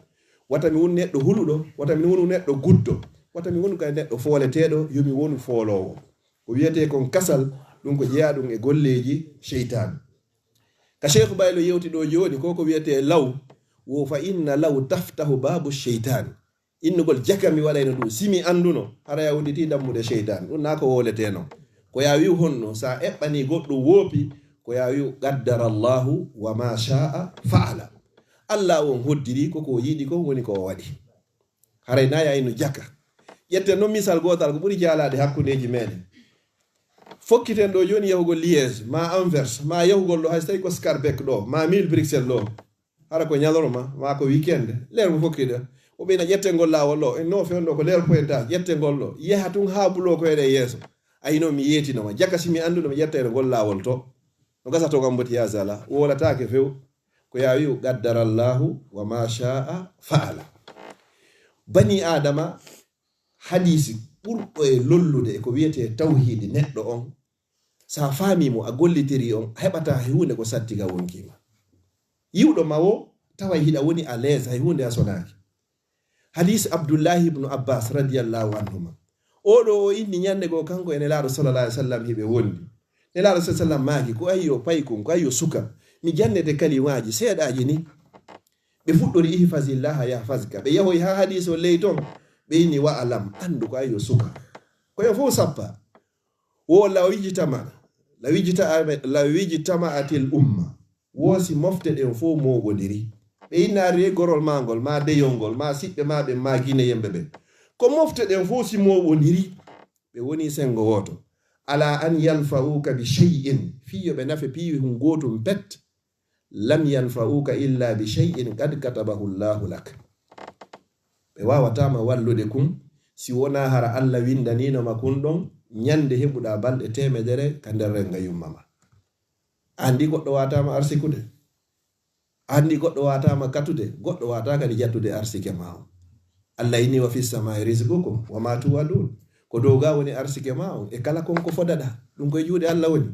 wata mi wonu neɗɗo huluɗo, wata mi wonu neɗɗo guddo, wata mi wonu kay neɗɗo fooleteeɗo, yo mi wonu fooloowo. Ko wiyetee kon kasal, ɗum ko jeyaa ɗum e golleeji seytaane. Ka Sheikh Baylo yewti ɗo jooni, ko ko wiyetee law, wo fa inna law taftahu babu seytaane. Innugol jaka mi waɗayno ɗum, si mi annduno, hara ya udditi dammuɗe seytaane. Ɗum na ko wowletee non. Ko ya wi'u honno, sa eɓɓani goɗɗum woopi, ko ya wi'u qaddara Allahu wa ma sha'a fa'ala. Allah on hoddiri, ko ko yiɗi kon woni ko o waɗi. Haray na ya innu jaka. Ƴetten non misal gootal ko ɓuri jaalaade hakkundeeji meɗen. Fokkiten ɗo jooni yahugol Liège, ma Anvers, ma yahugol ɗo hay so tawi ko Schaerbeek ɗo, ma Mille Bruxelles ɗo. Hara ko ñalorma, ma ko weekend, leer mo fokkide. O ɓeyna ƴettengol laawol ɗo, en no fewndo ko leer pointage, ƴettengol ɗo. Yaha tun haa bulo ko eɗe yeeso. Ay no mi yeetinoma, jaka si mi annduno mi ƴettayno ngol laawol to. No gasa to ngam mboti ya zala, wolataake few. Ko ya wi'u qaddara Allahu wa ma sha'a fa'ala. Bani Adama, hadisi ɓurɗo e lollude e ko wiyetee tawhiidi neɗɗo on, sa faami mo, a gollitiri on, a heɓata hay huunde ko satti ka wonkii ma. Yi'uɗo ma wo, taway hiɗa woni à l'aise, hay huunde a sonaaki. Hadis Abdullahi ibnu Abbas radiyallahu anhuma. Oɗo o inni ñande goo kanko e Nelaaɗo sallallahu alaihi wasallam hiɓe wondi. Nelaaɗo sallallahu alaihi wasallam maaki, "Ko ayyo paykun, ko ayyo suka. Mi jannete kalimaaji seeɗaaji ni." Ɓe fuɗɗori, "Ihfazillaha yahfazka." Ɓe yahoyi haa hadis o ley ton. Ɓe inni, "Wa alam, anndu ko ayyo suka." Ko yo fof sappa. Wo lawijtama, lawijta-, lawijtama'atil umma. Wo si mofte ɗen fof mooɓondiri. Ɓe innaari e gorol maa ngol, maa deyol ngol, maa siɓɓe maa ɓen, maa Gineyemɓe ɓen. Ko mofte ɗen fof si mooɓondiri, ɓe woni senngo wooto. Ala an yanfa'uka bi shay'in, fii yo ɓe nafe pii hun gootun pet. Lam yanfa'uka illa bi shay'in qad katabahu Allahu lak. Ɓe waawataa ma wallude kun, si wonaa hara Allah winndaniino ma kun ɗon ñande heɓuɗaa balɗe teemedere ka nder rennga yumma ma. Anndi goɗɗo waawataa ma arsikude. Anndi goɗɗo waawataa ma katude, goɗɗo waawataa kadi jattude arsike ma on. Allah inni, "Wa fis samaa'i rizqukum wa ma tu'adun." Ko dow ga woni arsike ma on, e kala kon ko fodaɗa, ɗum koye juuɗe Allah woni.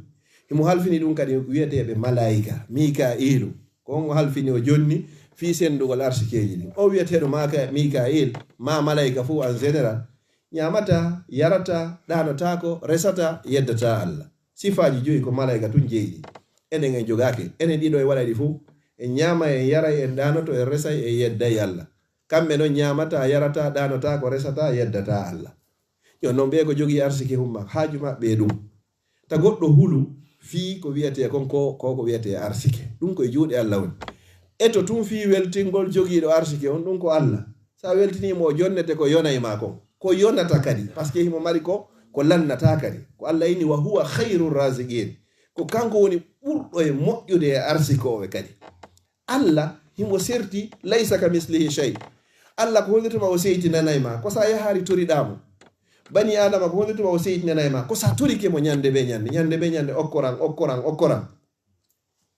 Himo halfini ɗum kadi wiyeteeɓe malaa'ika, Mika'iilu. Ko on o halfini o jonni fii senndugol arsikeeji ɗin. O wiyeteeɗo Maka-, Mika'iil, ma malaa'ika fof en général, ñaamataa, yarataa, ɗaanotaako, resataa, yeddataa Allah. Sifaaji joyi ko malaa'ika tun jeyi ɗi. Enen en jogaaki. Enen ɗiɗo e waɗa ɗi fuu. En ñaama, en yara, en ɗaanoto, en resa, en yedda Alla. Kamɓe noon ñaamata, yarata, ɗaanota, ko resata, yeddata Alla. Yo noon ɓe ko jogii arsike humma, haaju maɓɓe e ɗum. Ta goɗɗo hulu fii ko wiyetee kon ko, ko, ko wiyetee arsike. Ɗum ko e juuɗe Alla woni. Eto tun fii weltingol jogiiɗo arsike on, ɗum ko Alla. Sa weltinii mo, o jonnete ko yonay ma kon. Ko yonata kadi, parce que himo mari ko, ko lannata kadi. Ko Alla inni, "Wa huwa khayru raziqin." Ko kanko woni ɓurɗo e moƴƴude e arsikooɓe kadi. Alla himo serti, "Laysa ka mislihi shay." Alla ko hollituma o seytinanay ma, ko sa yahaari toriɗaa mo. Bani Aadama ko hollituma o seytinanay ma, ko sa torike mo ñande be ñande, ñande be ñande, "Okkoran, okkoran, okkoran."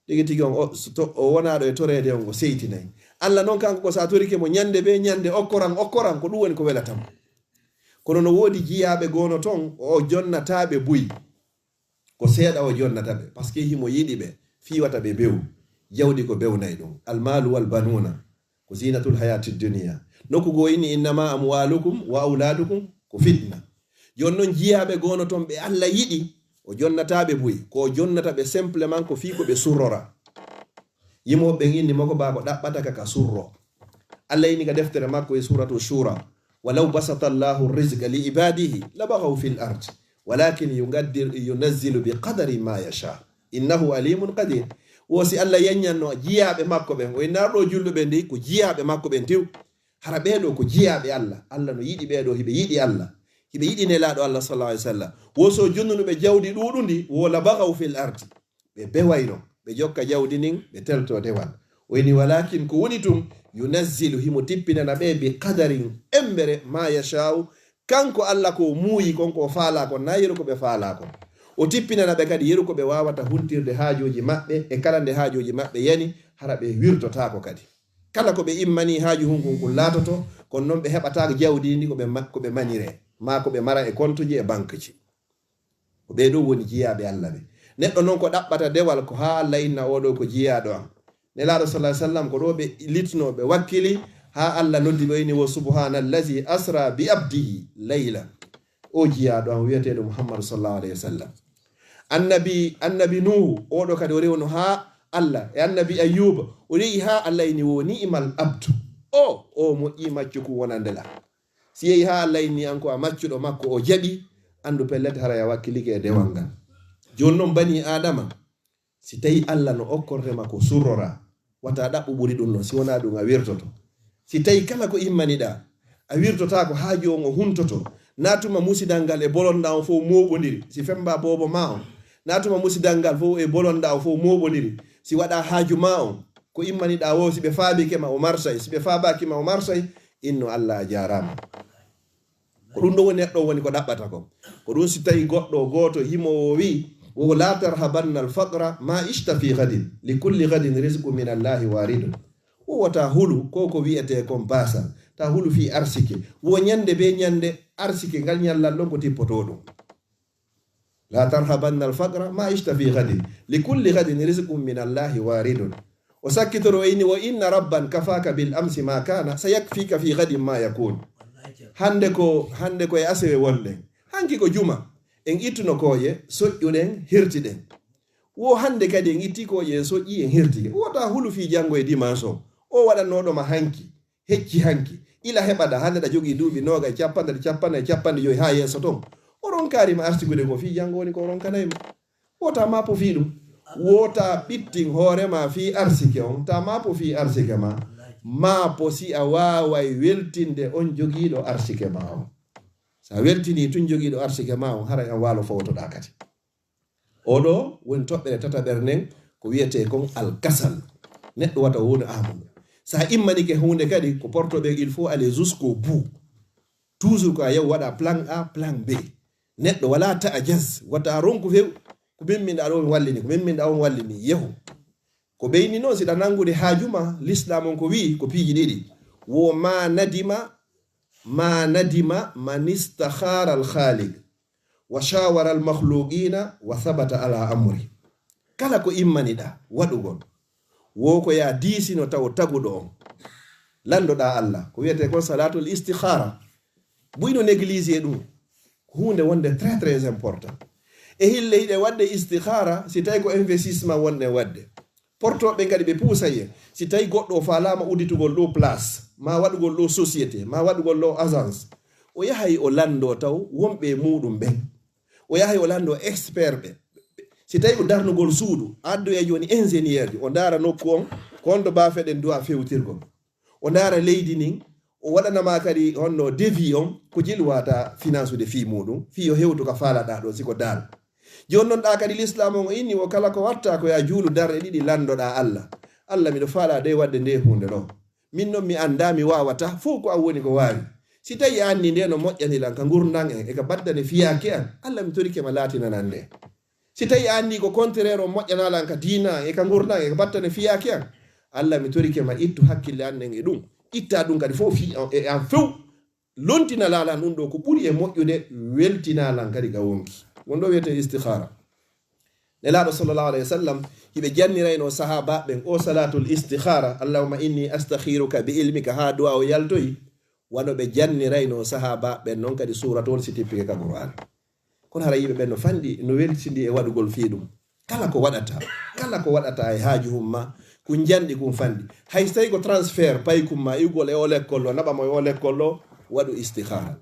Tigi tigi on, o, so to, o wonaaɗo e toreede on, o seytinay. Alla noon kanko ko sa torike mo ñande be ñande, "Okkoran, okkoran," ko ɗum woni ko welata mo. Kono no woodi jiyaaɓe goono ton, o jonnataaɓe buy. Ko seeɗa o jonnata ɓe, parce que himo yiɗi ɓe, fii wata ɓe bew. Jawdi ko bewnay ɗum. "Almalu wal banuna ko zinatul hayati dunya." Nokku goo inni, "Innama amwalukum wa auladukum ko fitna." Jooni noon jiyaaɓe goono ton ɓe Alla yiɗi, o jonnataaɓe buy. Ko o jonnata ɓe simplement ko fii ko ɓe surrora. Yimooɓe ɓen inni mo ko baa ko ɗaɓɓata ka, ka surro. Alla inni ka deftere makko e Suratu Shura, "Walaw basata Allahu rizqa li ibadihi la baghaw fil ard, walakin yuqaddir, yunazzilu bi qadari ma yasha, innahu alimun qadir." Wo si Alla yanñanno jiyaaɓe makko ɓen, o innaarɗo julɓe ɓen ndi ko jiyaaɓe makko ɓen tew. Hara ɓee ɗoo ko jiyaaɓe Alla. Alla no yiɗi ɓee ɗoo, hiɓe yiɗi Alla. Hiɓe yiɗi Nelaaɗo Alla sallallahu alaihi wasallam. Wo so jonnuno ɓe jawdi ɗuuɗundi, wo la baghaw fil ardi. Ɓe bewayno, ɓe jokka jawdi ndin, ɓe telto dewal. O inni, "Walakin ko woni tun, yunazzilu, himo tippinana ɓe bi qadarin, embere, ma yasha'u, kanko Alla ko o muuyi kon, ko o faalaa kon, na yeru ko ɓe faalaa kon. O tippinana ɓe kadi yeru ko ɓe waawata huntirde haajooji maɓɓe, e kala nde haajooji maɓɓe yani, hara ɓe wirtotaako kadi. Kala ko ɓe immani haaju hunkun kun laatoto, kono noon ɓe heɓataako jawdi ndi ko ɓe ma-, ko ɓe manire, maa ko ɓe mara e kontuji e bankuji." Ko ɓee ɗoo woni jiyaaɓe Alla ɓe. Neɗɗo noon ko ɗaɓɓata dewal ko haa Alla inna oo ɗoo ko jiyaaɗo am. Nelaaɗo sallallahu alaihi wasallam ko ɗoo ɓe litno, ɓe wakkili haa Alla noddi ɓe, o inni, "Wa subhanallazi asra bi abdihi laylan." O jiyaaɗo am wiyeteeɗo Muhammadu sallallahu alaihi wasallam. Annabi, annabi Nuhu, oo ɗoo kadi o rewno haa Alla. E annabi Ayyuba, o rewi haa Alla inni, "Wo ni'mal abdu." O, o moƴƴi maccuku wonande la. Si yehi haa Alla inni an ko a maccuɗo makko, o jaɓi, anndu pellet haray a wakkilike e dewal ngal. Jooni noon bani Aadama, si tawi Alla no okkorte ma ko surrora, wata ɗaɓɓu ɓuri ɗum noon, si wonaa ɗum a wirtoto. Si tawi kala ko immaniɗaa, a wirtotaako haaju on o huntoto, naatuma musidal ngal e bolonɗaa on fof mooɓondiri, si femmba boobo maa on, naatuma musidal ngal fof e bolonɗaa on fof mooɓondiri, si waɗaa haaju maa on, ko immaniɗaa woo, si ɓe faabike ma o marsay, si ɓe faabaaki ma o marsay, inno Alla a jaaraama. Ko ɗum ɗo woni neɗɗo woni ko ɗaɓɓata ko. Ko ɗum si tawi goɗɗo gooto yimoowo wi, wo la tarhabanna al faqra ma ishta fi gadin, li kulli gadin rizqu min Allahi waridun. Wo wota hulu ko ko wiyetee kon baasal, ta hulu fii arsike. Wo ñande be ñande arsike ngal ñallal ɗon ko tippotoo ɗum. La tarhabanna al faqra ma ishta fi gadin, li kulli gadin rizqun min Allahi waridun. O sakkitoro o inni, "Wa inna rabban kafaka bil amsi ma kana, sa yakfika fi gadin ma yakun." Hande ko, hande ko e asewe wonɗen. Hanki ko juma. En ittuno kooƴe, soƴƴuɗen, hirtiɗen. Wo hande kadi en itti kooƴe, en soƴƴi, en hirtike. Wota hulu fii janngo e dimanche o. O waɗannooɗo ma hanki, hecci hanki. Ila heɓaɗa, hande ɗa jogii duuɓi noogay, capanɗe, capanɗe, capanɗe joyi haa yeeso ton. O ronkaari ma artigude ko fii janngo woni ko o ronkanay ma. Wota maapo fii ɗum. Wota ɓittin hoore ma fii arsike on. Ta maapo fii arsike ma. Maapo si a waaway weltinde on jogiiɗo arsike ma on. Sa weltinii tun jogiiɗo arsike ma on, haray an waalo fowtoɗaa kadi. Oo ɗoo woni toɓɓere tataɓere nden, ko wiyetee kon alkasal. Neɗɗo wata wona amuɗo. Sa immanike huunde kadi, ko porto ɓe, il faut aller jusqu'au bout. Toujours ko a yaw waɗa plan A, plan B. Neɗɗo wala ta'ajaz, wata ronku few. Ko min min ɗa ɗo on wallini, ko min min ɗa on wallini, yehu. Ko ɓeyni noon, si ɗa nanngude haaju ma, Lislaam on ko wi'i, ko piiji ɗiɗi. Wo ma nadima, ma nadima man istakhara al khaliq, wa shawara al makhluqina, wa thabata ala amri. Kala ko immaniɗa waɗugol, wo ko ya diisino taw taguɗo on. Landoɗa Alla, ko wiyetee kon salatul istikhara. Buy no négligé ɗum. Ko huunde wonde très, très important. E hille hiɗen waɗde istikhara si tawi ko investissement wonɗen waɗde. Portooɓe kadi ɓe puusa en. Si tawi goɗɗo o faalaama udditugol ɗo place, ma waɗugol ɗo société, ma waɗugol ɗo agence, o yahay o lanndoo taw wonɓe e muuɗum ɓen. O yahay o lanndoo expert ɓe. Si tawi ko darnugol suudu, addoya jooni ingénieur ji, o ndaara nokku on, ko honto baafe ɗen duwa fewtirgol. O ndaara leydi ndin, o waɗana ma kadi honno devis on, ko jelu wata finance ude fii muuɗum, fii yo hewtu ka faalaɗaa ɗon, si ko daal. Jooni non ɗa kadi l'islam on o inni wo kala ko watta ko ya juulu darɗe ɗiɗi lanndoɗaa Allah. Allah, miɗo faalaa de waɗde nde huunde ɗo. Min non mi anndaa, mi waawataa, fow ko an woni ko waawi. Si tawi a anndi nde no moƴƴani lan ka ngurndan en e ka battane fiyaake an, Allah, mi torike ma laatinanan nde. Si tawi a anndi ko contraire on moƴƴanaa lan ka diina an e ka ngurndan an e ka battane fiyaake an, Allah, mi torike ma ittu hakkille an nden e ɗum. Itta ɗum kadi fow fii an e an few. Lontina laalan ɗum ɗo ko ɓuri e moƴƴude, weltina lan kadi ka wonki. Won ɗo wiyete istikhara. Nelaaɗo sallallahu alayhi wa sallam, hiɓe jannirayno sahaaba ɓen o salatul istikhara, "Allahumma inni astakhiruka bi ilmika," haa du'a o yaltoyi, wano ɓe jannirayno sahaaba ɓen non kadi suuratol si tippike ka Qur'an. Kono hara yimɓe ɓen no fanɗi, no weltindi e waɗugol fii ɗum. Kala ko waɗata, kala ko waɗata e haaju hum ma, kun janɗi kun fanɗi. Hay so tawi ko transfert paykum ma, iwgol e o lekkol ɗo, naɓa mo e o lekkol ɗo, waɗu istikhara.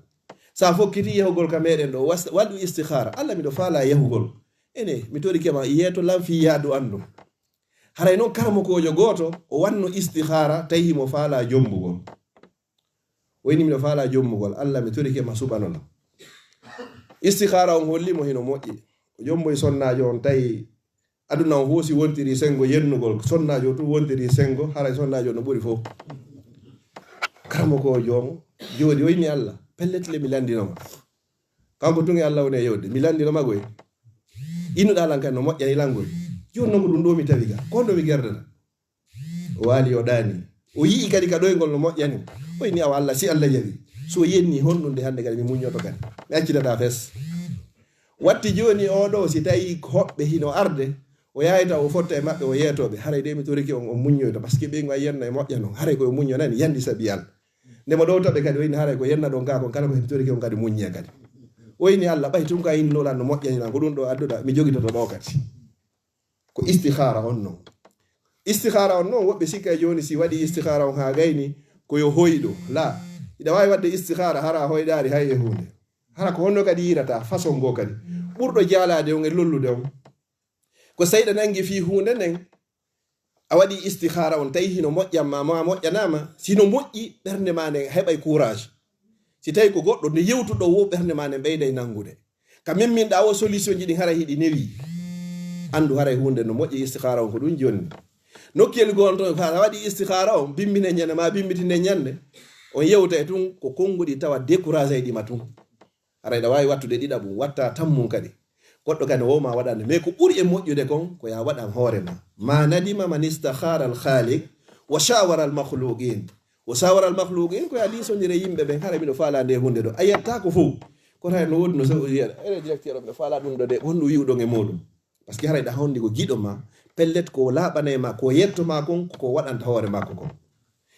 Sa fokkiti yahugol ka meɗen ɗo, was-, waɗu istikhara. Allah, miɗo faala yahugol. Ene, mi torike ma, yeeto lan fii yaadu an ɗum. Haray non karamokoojo gooto, o wanno istikhara, tawi himo faala jombugol. O inni, "Miɗo faala jommugol, Allah, mi torike ma suɓanol." Istikhara on holli mo hino moƴƴi. O jomboyi sonnaajo on, tawi aduna on fof si wontiri sengo yennugol, sonnaajo tun wontiri sengo, haray sonnaajo no ɓuri fof. Karamokoojo on jooɗi, o inni, "Allah, pellet le mi lanndino ma." Kanko tun e Allah woni e yewde. "Mi lanndino ma goy. Innuɗaa lan kan no moƴƴani lan goy. Jooni non ko ɗum ɗo mi tawi ga. Ko honno mi gerdata?" O waali, o ɗaani. O yi'i kadi ka ɗoyngol no moƴƴani. O inni, "Awa Allah, si Allah jaɓi. So yenni honɗum de hannde kadi mi muññoto kadi. Mi accitata fes." Watti jooni o ɗo, si tawi ko hoɓɓe hino arde, o yahayta o fotta e maɓɓe o yeetoɓe. Haray de mi torike on, on muññoyto. Parce que ɓeyngu a yenna e moƴƴa non. Haray ko o muñño nani, yandi sabi Allah. Nde mo ɗowtaɓe kadi, o inni, "Haray ko yenna ɗon ka kon, kala ko mi torike on kadi muññe kadi." O inni, "Allah, ɓay tun ka innolan no moƴƴani lan, ko ɗum ɗo adduɗa, mi jogitoto ɗo kadi." Ko istikhara on non. Istikhara on non, woɓɓe sikka e jooni si waɗi istikhara on haa gayni, ko yo hoyɗo. La, iɗa waawi waɗde istikhara hara a hoyɗaari hay e huunde. Hara ko honno kadi yiirata façon goo kadi. Ɓurɗo jaalaade on e lollude on. Ko seyɗa nangi fii huunde nden, a waɗi istikhara on, tawi hino moƴƴan ma, ma moƴƴanaama, si no moƴƴi, ɓernde ma nden heɓay courage. Si tawi ko goɗɗo nde yewtuɗo wo, ɓernde ma nden ɓeyday nangude. Ka memminɗa o solution ji ɗin haray hiɗi newi. Andu haray huunde no moƴƴi, istikhara on ko ɗum jonni. Nokkiyel goo on ton, fa a waɗi istikhara on, bimbine ñande ma, bimbitine ñande, on yewta e tun ko konnguɗi tawa découragé ɗi ma tun. Haray ɗa waawi wattude ɗiɗaɓum, watta tammum kadi. Goɗɗo kadi no wowma waɗande, mais ko ɓuri e moƴƴude kon, ko ya waɗan hoore ma. Ma nadima man istakhara al khaliq wa shawara al makhluqin. O sawara al makhluqin ko ya diisondire yimɓe ɓen, haray miɗo faala nde hunde ɗo. A yettaako fow. Kono hay no woodi no saw wiya, "Ere directeur, miɗo faala ɗum ɗo de, honɗum wi'uɗon e muɗum?" Parce que haray ɗa hawndi ko giɗo ma, pellet ko laaɓanay ma, ko yetto ma kon, ko waɗanta hoore makko kon.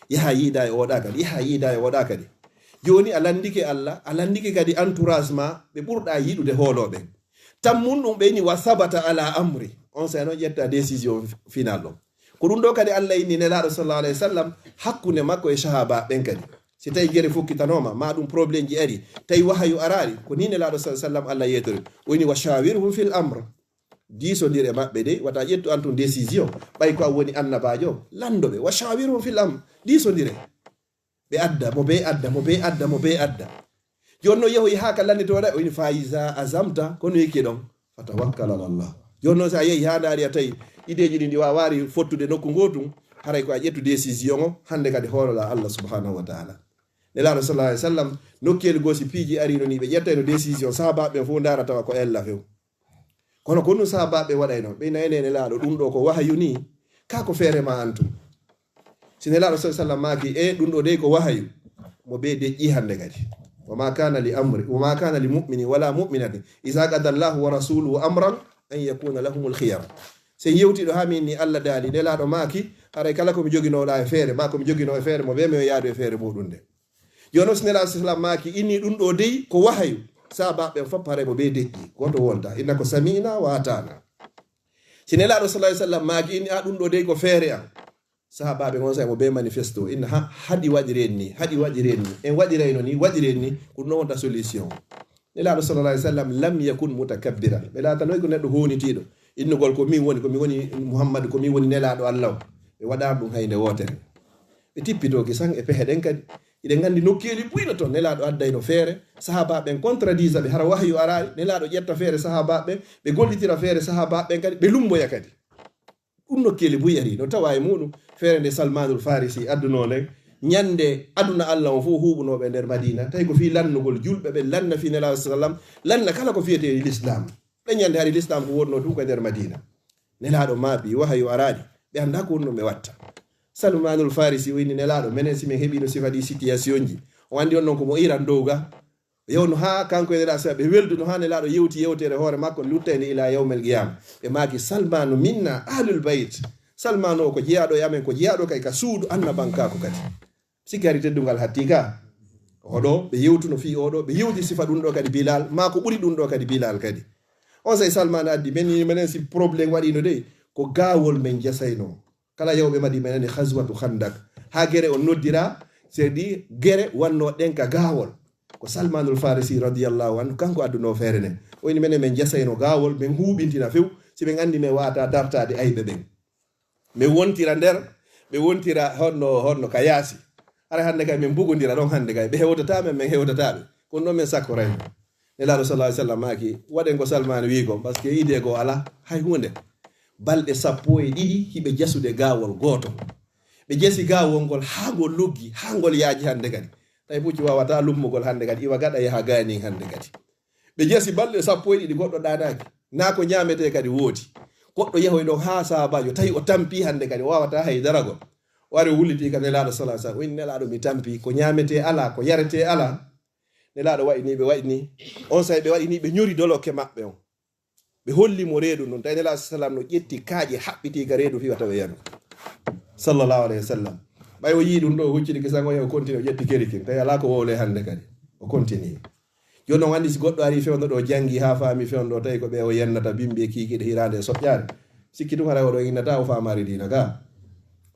Yaha yiida e oɗa kadi, yaha yiida e oɗa kadi. Jooni a landike Allah, a landike kadi entourage ma, ɓe ɓurɗa yiɗude hoolo ɓen. Tammun ɗum ɓe ni wa sabata ala amri. On saa'i noon ƴetta décision final ɗon. Ko ɗum ɗo kadi Allah inni Nelaaɗo sallallahu alayhi wa sallam hakkunde makko e sahaba ɓen kadi. Si tawi gere fukkitanooma, ma ɗum problème ji ari, tawi wahayu araari, ko ni Nelaaɗo sallallahu alayhi wa sallam Allah yeetori. O inni, "Wa shawirhum fil amr." Diisondir e maɓɓe de, wata ƴettu an tun décision. Ɓay ko an woni annabaajo, lando ɓe. "Wa shawirhum fil amr." Diisondire. Ɓe adda, mo ɓe adda, mo ɓe adda, mo ɓe adda. Jooni noon yehoyi haa ka lannitooɗa, o ini, "Fa iza azamta," ko no yekki ɗon, "Fatawakkal ala Allah." Jooni noon so a yehi haa ndaari a tawi ideeji ɗin ɗi waawaari fottude nokku ngootum, haray ko a ƴettu décision o, hannde kadi hooloɗaa Allah subhanahu wa ta'ala. Nelaaɗo sallallahu alayhi wa sallam, nokkiyel goo si piiji ariino ni, ɓe ƴettayno décision, sahaabaaɓe ɓen fof ndaara tawa ko ella few. Kono ko ɗum sahaabaaɓe waɗayno, ɓe nayne Nelaaɗo, ɗum ɗo ko wahayu ni, ka ko feere ma antum. Si Nelaaɗo sallallahu alayhi wa sallam maaki, "E, ɗum ɗo dey ko wahayu," mo ɓe deƴƴi hannde kadi. "Wa ma kana li amri, wa ma kana li mu'mini wala mu'minatin, iza qada Allahu wa rasuluhu amran an yakuna lahumul khiyara." Si en yewti ɗo haa min ni Allah daali, Nelaaɗo maaki, haray kala ko mi joginooɗa e feere, ma ko mi joginoo e feere, mo ɓe mi yaadu e feere muɗum nde. Jooni noon, si Nelaaɗo sallam maaki, inni ɗum ɗo dey ko wahayu. Sahabaaɓe ɓen fof haray mo ɓe deƴƴi. Gooto wonta. Inna ko sami'na wa ata'na. Si Nelaaɗo sallallahu alayhi wa sallam maaki inni, "A, ɗum ɗo dey ko feere am." Sahabaaɓe on sa mo be manifesto. Inna ha, haɗi waɗiren ni, haɗi waɗiren ni. En waɗirayno ni, waɗiren ni. Ko ɗum ɗon wonta solution. Nelaaɗo sallallahu alayhi wa sallam lam yakun mutakabbiran. Ɓe laatanoy ko neɗɗo honitiiɗo. Innugol ko min woni, ko min woni Muhammad, ko min woni Nelaaɗo Allah o. Ɓe waɗaano ɗum hay nde wootere. Ɓe tippitooki san e pehe ɗen kadi. Iɗen nganndi nokkeeli buy no ton Nelaaɗo addayno feere. Sahabaaɓe ɓen contradisa ɓe, hara wahyu araali. Nelaaɗo ƴetta feere sahabaaɓe ɓen, ɓe gollitira feere sahabaaɓe ɓen kadi, ɓe lumboya kadi. Ɗum nokkeeli buy ari, no tawa e muɗum feere nde Salmanul Farisi addunoo nden, ñande aduna Allah on fof huuɓunooɓe e nder Madina, tawi ko fii lannugol julɓe ɓen, lanna fii Nelaaɗo sallam, lanna kala ko fiyetee l'islam. Ɗen ñande hari l'islam ko wonno tun ko e nder Madina. Nelaaɗo maapi, wahayu araali, ɓe anndaa ko wonno ɓe watta. Salmanul Farisi o inni Nelaaɗo, menen si min heɓiino sifa ɗi situation ji, o anndi on non ko mo Iran dow ga, Yewno haa kanko e Nelaaɗo, ɓe welduno haa Nelaaɗo yewti yewtere hoore makko, luttayde ila yawmel qiyama. Ɓe maaki, "Salmanu minna ahlul bayt." Salmanu o ko jeyaaɗo e amen, ko jeyaaɗo kay ka suudu annabankaaku kadi. Sikki hari teddungal hatti ka. Oɗo, ɓe yewtuno fii oɗo, ɓe yewti sifa ɗum ɗo kadi Bilal, maa ko ɓuri ɗum ɗo kadi Bilal kadi. On sey Salmanu addi, men ni menen si problème waɗiino dey, ko gaawol men jasayno. Kala yawɓe Madina nani Ghazwatu Khandak. Haa gere on noddira, c'est-à-dire gere wanno ɗen ka gaawol. Ko Salmanul Farisi radiyallahu anhu, kanko adduno feere nden. O inni menen men jasayno gaawol, men huuɓintina few, si ɓen anndi men wata dartaade ayɓe ɓen. Men wontira nder, ɓe wontira honno, honno ka yaasi. Hara hannde kay men mbugondira ɗon hannde kay, ɓe hewtata men, men hewtata ɓe. Ko ɗum ɗon men sakkorayno. Nelaaɗo sallallahu alaihi wasallam maaki, waɗen ko Salman wi kon, parce que idée goo alaa hay huunde. Balɗe sappo e ɗiɗi hiɓe jasude gaawol gootol. Ɓe jasi gaawol ngol haa ngol luggi, haa ngol yaaji hannde kadi. Tawi puccu waawataa lummugol hannde kadi, iwa gaɗa yaha gaanin hannde kadi. Ɓe jasi balɗe sappo e ɗiɗi goɗɗo ɗaanaaki. Naa ko ñaametee kadi woodi. Goɗɗo yahoy ɗon haa saabaajo, tawi o tampi hannde kadi, o waawataa hay daragol. O ari o wulliti ka Nelaaɗo sallallahu alaihi wasallam. O inni, "Nelaaɗo, mi tampi, ko ñaametee alaa, ko yaretee alaa." Nelaaɗo waɗi ni, ɓe waɗi ni. On saa'i ɓe waɗi ni, ɓe ñori dolokke maɓɓe on. Ɓe holli mo reedu ndun. Tawi Nelaaɗo sallam no ƴetti kaaƴe haɓɓiti ka reedu fii wata ɓe yanu. Sallallahu alaihi wasallam. Ɓay o yii ɗum ɗo, o hucciti kisan o yahi o continue, o ƴetti kerikin. Tawi alaa ko wowle hannde kadi. O continue. Jooni non anndi si goɗɗo ari fewndo ɗo, janngi haa faami fewndo, tawi ko ɓe o yennata bimbi e kiikiiɗe hiraande e soƴƴaare. Sikki tun haray o ɗo innata o faamaari diina ga.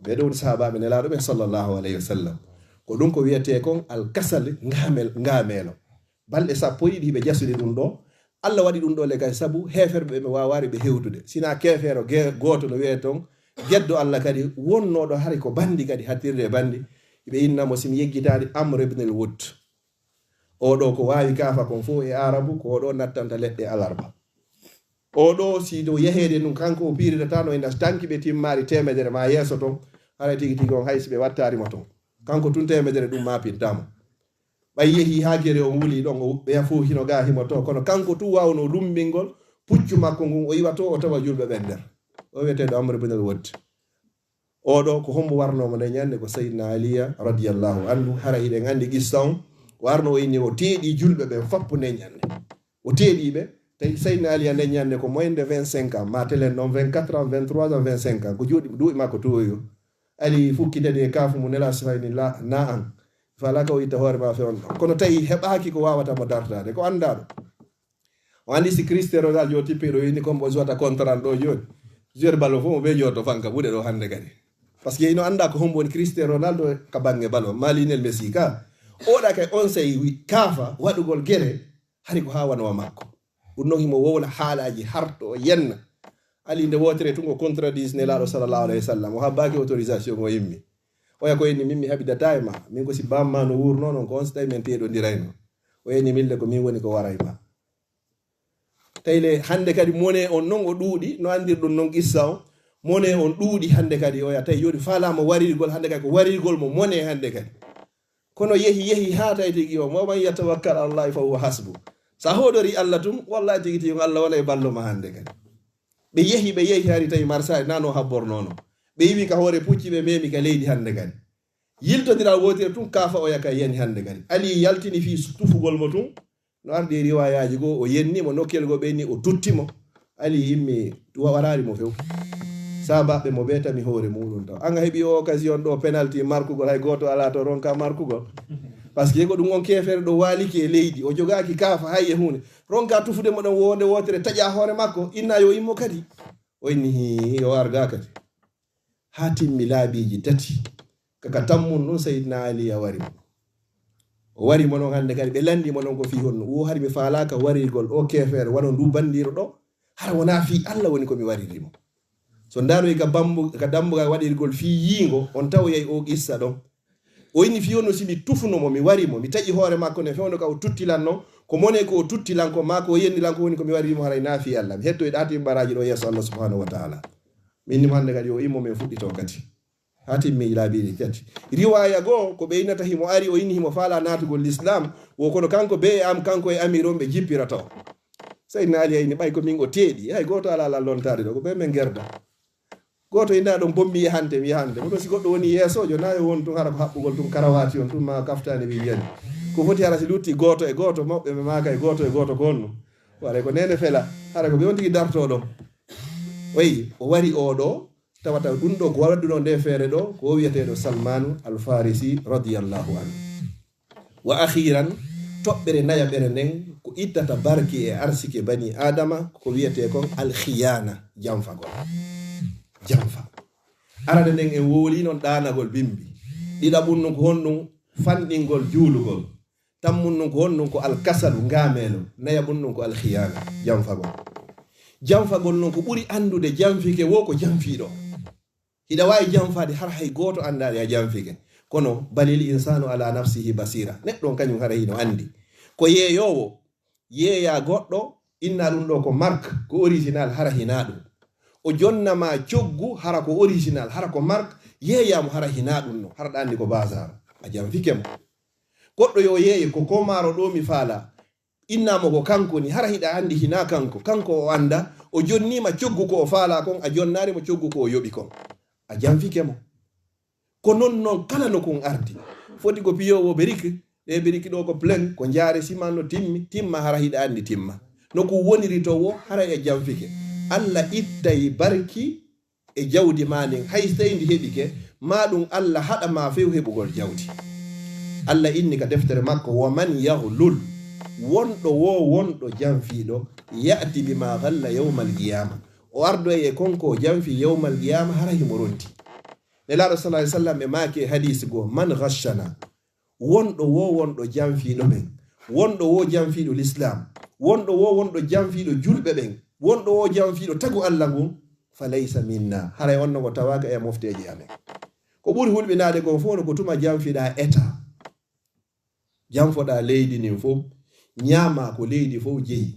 Ɓe ɗo woni sahaabaaɓe Nelaaɗo ɓe sallallahu alaihi wasallam. Ko ɗum ko wiyetee kon alkasal ngaamel-, ngaameelo. Balɗe sappo e ɗiɗi ɓe jasude ɗum ɗo. Allah waɗi ɗum ɗo le kay sabu heeferɓe ɓe ɓe waawaari ɓe hewtude. Sinaa keefeero ge-, gooto no wiyee ton, geddo Allah kadi wonnooɗo hari ko bandi kadi hattirde e bandi. Ɓe inna mo si mi yeggitaani Amr ibn al-Wudd. Oo ɗo ko waawi kaafa kon fof e Aarabu, ko oo ɗo nattanta leɗɗe alarba. Oo ɗo si dow yaheede ɗum kanko o piirirata no ina tanki ɓe timmaari teemedere maa yeeso ton, haray tigi tigi on hay si ɓe wattaari mo ton. Kanko tun teemedere ɗum maa pintaa mo. Ɓay yehi haa gere on wuli ɗon, o, ɓeya fof hino gaa himo to, kono kanko tun waawno lumbingol puccu makko ngun, o iwa to, o tawa julɓe ɓen nder. O wiyeteeɗo Amr ibn al-Wudd. Oo ɗo ko hombo warnoo mo nden ñande? Ko Sayyidina Aliya radiyallahu anhu. Hara hiɗen anndi qissa on. O arno o inni o teeɗi julɓe ɓen fappu nden ñande. O teeɗi ɓe. Tawi Sayyidina Aliya nden ñande ko moins de vingt-cinq ans, ma telen ɗon vingt-quatre ans, vingt-trois ans, vingt-cinq ans. Ko juuɗi, duuɓi makko tuwoyo. Ali fukkitani e kaafu mo Nelaaɗo sifayni la, na an. Fala ka o itta hoore ma fe on ɗon. Kono tawi heɓaaki ko waawata mo dartaade. Ko anndaaɗo. O anndi si Cristiano Ronaldo tippi ɗo, inni comme o jouata contre an ɗo jooni. Joueur ballon fof mo ɓe jooto fanka buɗe ɗo hannde kadi. Parce que ino annda ko hombo woni Cristiano Ronaldo ka bannge ballon, ma Lionel Messi ka. Oɗa kay on sey wi-, kaafa waɗugol gere, hari ko haa wano wa makko. Ɗum noon himo wowla haalaaji harto o yenna. Ali nde wootere tun o contradis Nelaaɗo sallallahu alayhi wa sallam. O habbaaki autorisation o immi. Oya ko inni min mi haɓidata e ma. Min ko si bamma no wuurno noon ko on si tawi min teeɗondirayno. O inni min le ko min woni ko waray ma. Tawi le hannde kadi mone on noon o ɗuuɗi, no anndirɗon noon qissa on. Mone on ɗuuɗi hannde kadi, oya tawi jooni faalaama warirgol hannde kadi, ko warirgol mo mone hannde kadi. Kono yehi, yehi haa tawi tigi o, "Wa man yatawakkal ala Allahi fa huwa hasbu." Sa hoodori Allah tun, wallahi tigi tigi on Allah wona e ballo ma hannde kadi. Ɓe yehi, ɓe yehi hari tawi marsaali nano habbornono. Ɓe iwi ka hoore pucci, ɓe memi ka leydi hannde kadi. Yiltondiral wootere tun, kaafa oya ka yani hannde kadi. Ali yaltini fii tufugol mo tun. No ardi e riwaayaaji goo, o yenni mo, nokkel goo ɓe inni, o tutti mo. Ali yimmi, wa-, waraari mo few. Saabaaɓe mo ɓe tami hoore muuɗum taw. An a heɓi o occasion ɗo, penalty markugol, hay gooto alaa to ronka markugol. Parce que ko ɗum on keefeere ɗo waaliki e leydi, o jogaaki kaafa hay e huunde. Ronka tufude mo ɗon wonde wootere, taƴa hoore makko, inna yo immo kadi. O inni, "Hii, yo arga kadi." Haa timmi laabiiji tati. Kaka tammun ɗum Seydina Ali a wari mo. O wari mo non hannde kadi, ɓe lanndi mo non ko fii honno. Wo hari mi faalaaka warirgol o keefeere wano ndu banndiiro ɗo. Hara wonaa fii Allah woni ko mi wariri mo. So ndaroy ka bambu-, ka dambugal waɗirgol fii yiingo, on tawoyay o qissa ɗon. O inni fii honno si mi tufuno mo, mi wari mo, mi taƴi hoore makko nde fewndo ka o tuttilan non, ko mone ko o tuttilan ko maa ko o yenni lan ko woni ko mi wariri mo haray naa fii Allah. Mi hettoy ɗaati mbaraaji ɗo yeeso Allah subhanahu wa ta'ala. Min ni mo hannde kadi o immo men fuɗɗito kadi. Haa timmi laabiiji tati. Riwaaya goo, ko ɓe innata himo ari, o inni himo faala naatugol Lislaam, wo kono kanko bee e am, kanko e Amiir on ɓe jippirata o. Seydina Ali a inni ɓay ko min o teeɗi, hay gooto alaa lan lontaade ɗo, ko bee men gerda. Gooto inna ɗon bommi yahante, mi yahante. Kono si goɗɗo woni yeesoojo, na yo won tun hara ko haɓɓugol tun karawaati on tun, ma kaftaani ɓe njani. Ko foti hara si lutti gooto e gooto, mawɓe ɓe maaka e gooto e gooto ko honno. Waray ko neene fela, hara ko ɓe on tigi dartoo ɗon. Oyi, o wari oo ɗoo, tawata ɗum ɗo ko waɗduno nde feere ɗo, ko o wiyeteeɗo Salmanu Al Farisi radiyallahu anhu. Wa akhiran, toɓɓere nayaɓere nden, ko ittata barki e arsike bani Adama, ko wiyetee kon al khiyana, janfagol. Janfa. Arande nden en wowli non ɗaanagol bimbi. Ɗiɗaɓun nun ko honɗum? Fanɗingol juulugol. Tammun nun ko honɗum? Ko al kasalu, ngaameelo. Nayaɓun nun ko al khiyana, janfagol. Janfagol non ko ɓuri anndude janfike wo ko janfiiɗo. Hiɗa waawi janfaade har hay gooto anndaade a janfike. Kono balil insanu ala nafsihi basira. Neɗɗo on kañum hara hino anndi. Ko yeeyoowo, yeeya goɗɗo, inna ɗum ɗo ko marque, ko original, hara hinaa ɗum. O jonna ma coggu, hara ko original, hara ko marque, yeeya mo hara hinaa ɗum no, hara ɗa anndi ko bazar. A janfike mo. Goɗɗo yo yeeye ko komaaro ɗo mi faala. Inna mo ko kanko ni, hara hiɗa anndi hinaa kanko. Kanko o annda, o jonni ma coggu ko o faala kon, a jonnaari mo coggu ko o yoɓi kon. A janfike mo. Ko non non kala no kun ardi. Foti ko piyoowo beriki, ɗe beriki ɗo ko plein, ko njaare siman no timmi, timma hara hiɗa anndi timma. No kun woniri to wo, hara e janfike. Allah ittay barki e jawdi ma ndin, hay so tawi ndi heɓike, ma ɗum Allah haɗa ma few heɓugol jawdi. Allah inni ka deftere makko, "Wa man yaghlul," wonɗo wo wonɗo janfiiɗo, "ya'ti bima ghalla yawmal qiyama." O ardoy e kon ko janfi yawmal qiyama, hara himo ronti. Nelaaɗo sallallahu alaihi wasallam e maaki e hadisi goo, "Man ghashana," wonɗo wo wonɗo janfiiɗo men, wonɗo wo janfiiɗo l'islam, wonɗo wo wonɗo janfiiɗo julɓe ɓen, wonɗo wo janfiiɗo tagu Allah ngun, "fa laysa minna," haray on no ko tawaaka e mofteeji amen. Ko ɓuri hulɓinaade kon fof no ko tuma janfiɗa état, janfoɗa leydi ndin fof, ñaama ko leydi fof jeyi.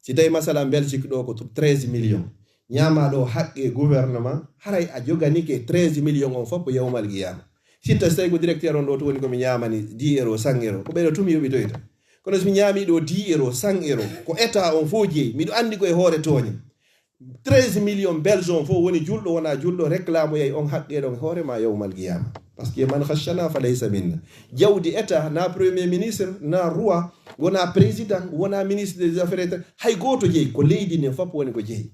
Si tawi masalan Belgique ɗo ko treize millions, ñaama ɗo haqqe gouvernement, haray a joganike treize millions on fof ko yawmal qiyama. Sitta so tawi ko directeur on ɗo to woni ko mi ñaamani dix euros, cent euros, ko ɓeɗo tumi yoɓitoyta. Kono so mi ñaami ɗo dix euros, cent euros, ko état on fof jeyi, miɗo anndi ko e hoore tooñe. Treize millions Belge on fof woni julɗo, wona julɗo, réclamoyay on haqqe ɗon e hoore ma yawmal qiyama. Parce que man khashana fa laysa minna. Jawdi état, na premier ministre, na roi, wona président, wona ministre des affaires étrangères, hay gooto jeyi, ko leydi ndin fof woni ko jeyi.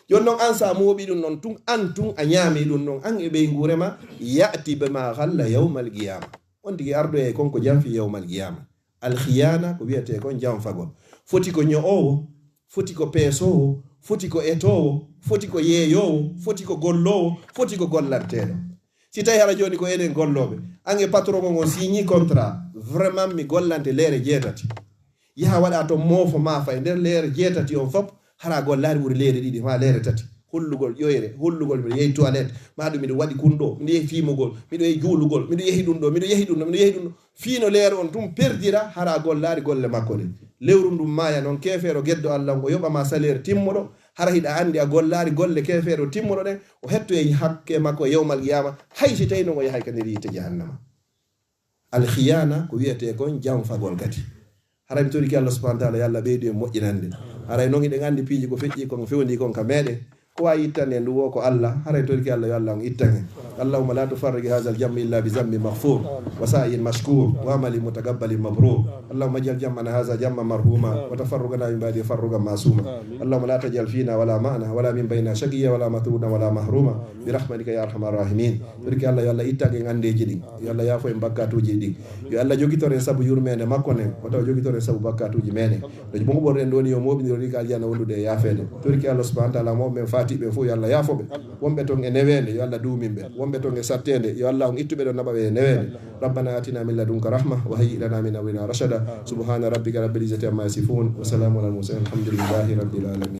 Jooni noon, an sa mooɓi ɗum noon tun, an tun a ñaami ɗum noon, an e ɓeynguure ma, ya'ti bima ghalla yawmal qiyama. On tigi ardoyay kon ko janfi yawmal qiyama. Al khiyana ko wiyetee kon janfagol. Foti ko ño'oowo, foti ko peesoowo, foti ko etoowo, foti ko yeeyoowo, foti ko golloowo, foti ko gollanteeɗo. Si tawi hara jooni ko enen gollooɓe, an e patron on, on signi contrat, vraiment mi gollante leere jeetati. Yaha waɗa toon moofo maafa e nder leere jeetati on fof, hara gollaari ɓuri leere ɗiɗi maa leere tati. Hollugol ƴoyre, hollugol miɗo yehi toilette, maa ɗum miɗo waɗi kun ɗo, miɗo yehi fiimugol, miɗo yehi juulugol, miɗo yehi ɗum ɗo, miɗo yehi ɗum ɗo, miɗo yehi ɗum ɗo. Fii no leere on tun perdira, hara gollaari golle makko ɗen. Lewru ndun maaya noon, keefeero geddo Allah on, o yoɓa ma salaire timmuɗo, hara hiɗa anndi a gollaari golle keefeero timmuɗo ɗen, o hettoyay hakke makko e yawmal qiyama, hay si tawi noon o yahay ka nder yiite jahannama. Al khiyana ko wiyetee kon janfagol kadi. Haray mi torike Allah subhanahu wa ta'ala, yo Allah ɓeydu en moƴƴinande. Haray noon hiɗen anndi piiji ko feƴƴi kon fewndi kon ka meɗen. Ko wawi ittande en ɗum o ko Allah, haray torki Allah yo Allah on ittan en. اللهم لا تفرق هذا الجمع إلا بذنب مغفور وسعي مشكور وعمل متقبل مبرور. اللهم اجعل جمعنا هذا جمعا مرحوما وتفرقنا من بعده تفرقا معصوما. اللهم لا تجعل فينا ولا معنا ولا من بيننا شقيا ولا مطرودا ولا محروما برحمتك يا أرحم الراحمين. Torki Allah yo Allah ittan en andeji ɗin, yo Allah yaafo en bakkatuji ɗin. Yo Allah jogitor en sabu yurmende makko nden, o tawa jogitor en sabu bakkatuji meɗen. Ɗo mo huɓorɗen ɗo ni yo moɓindir o rika aljanna wondude e yaafede. Torki Allah subhanahu wa ta'ala mawɓe men fatiɓe fof yo Allah yaafoɓe. Wonɓe ton e newende yo Allah duumin ɓe. Wonɓe ton e sattede yo Allah on ittuɓe ɗo naɓa ɓe e newende. ربنا آتنا من لدنك رحمة وهيئ لنا من أمرنا رشدا. سبحان ربك رب العزة عما يصفون وسلام على المرسلين والحمد لله رب العالمين.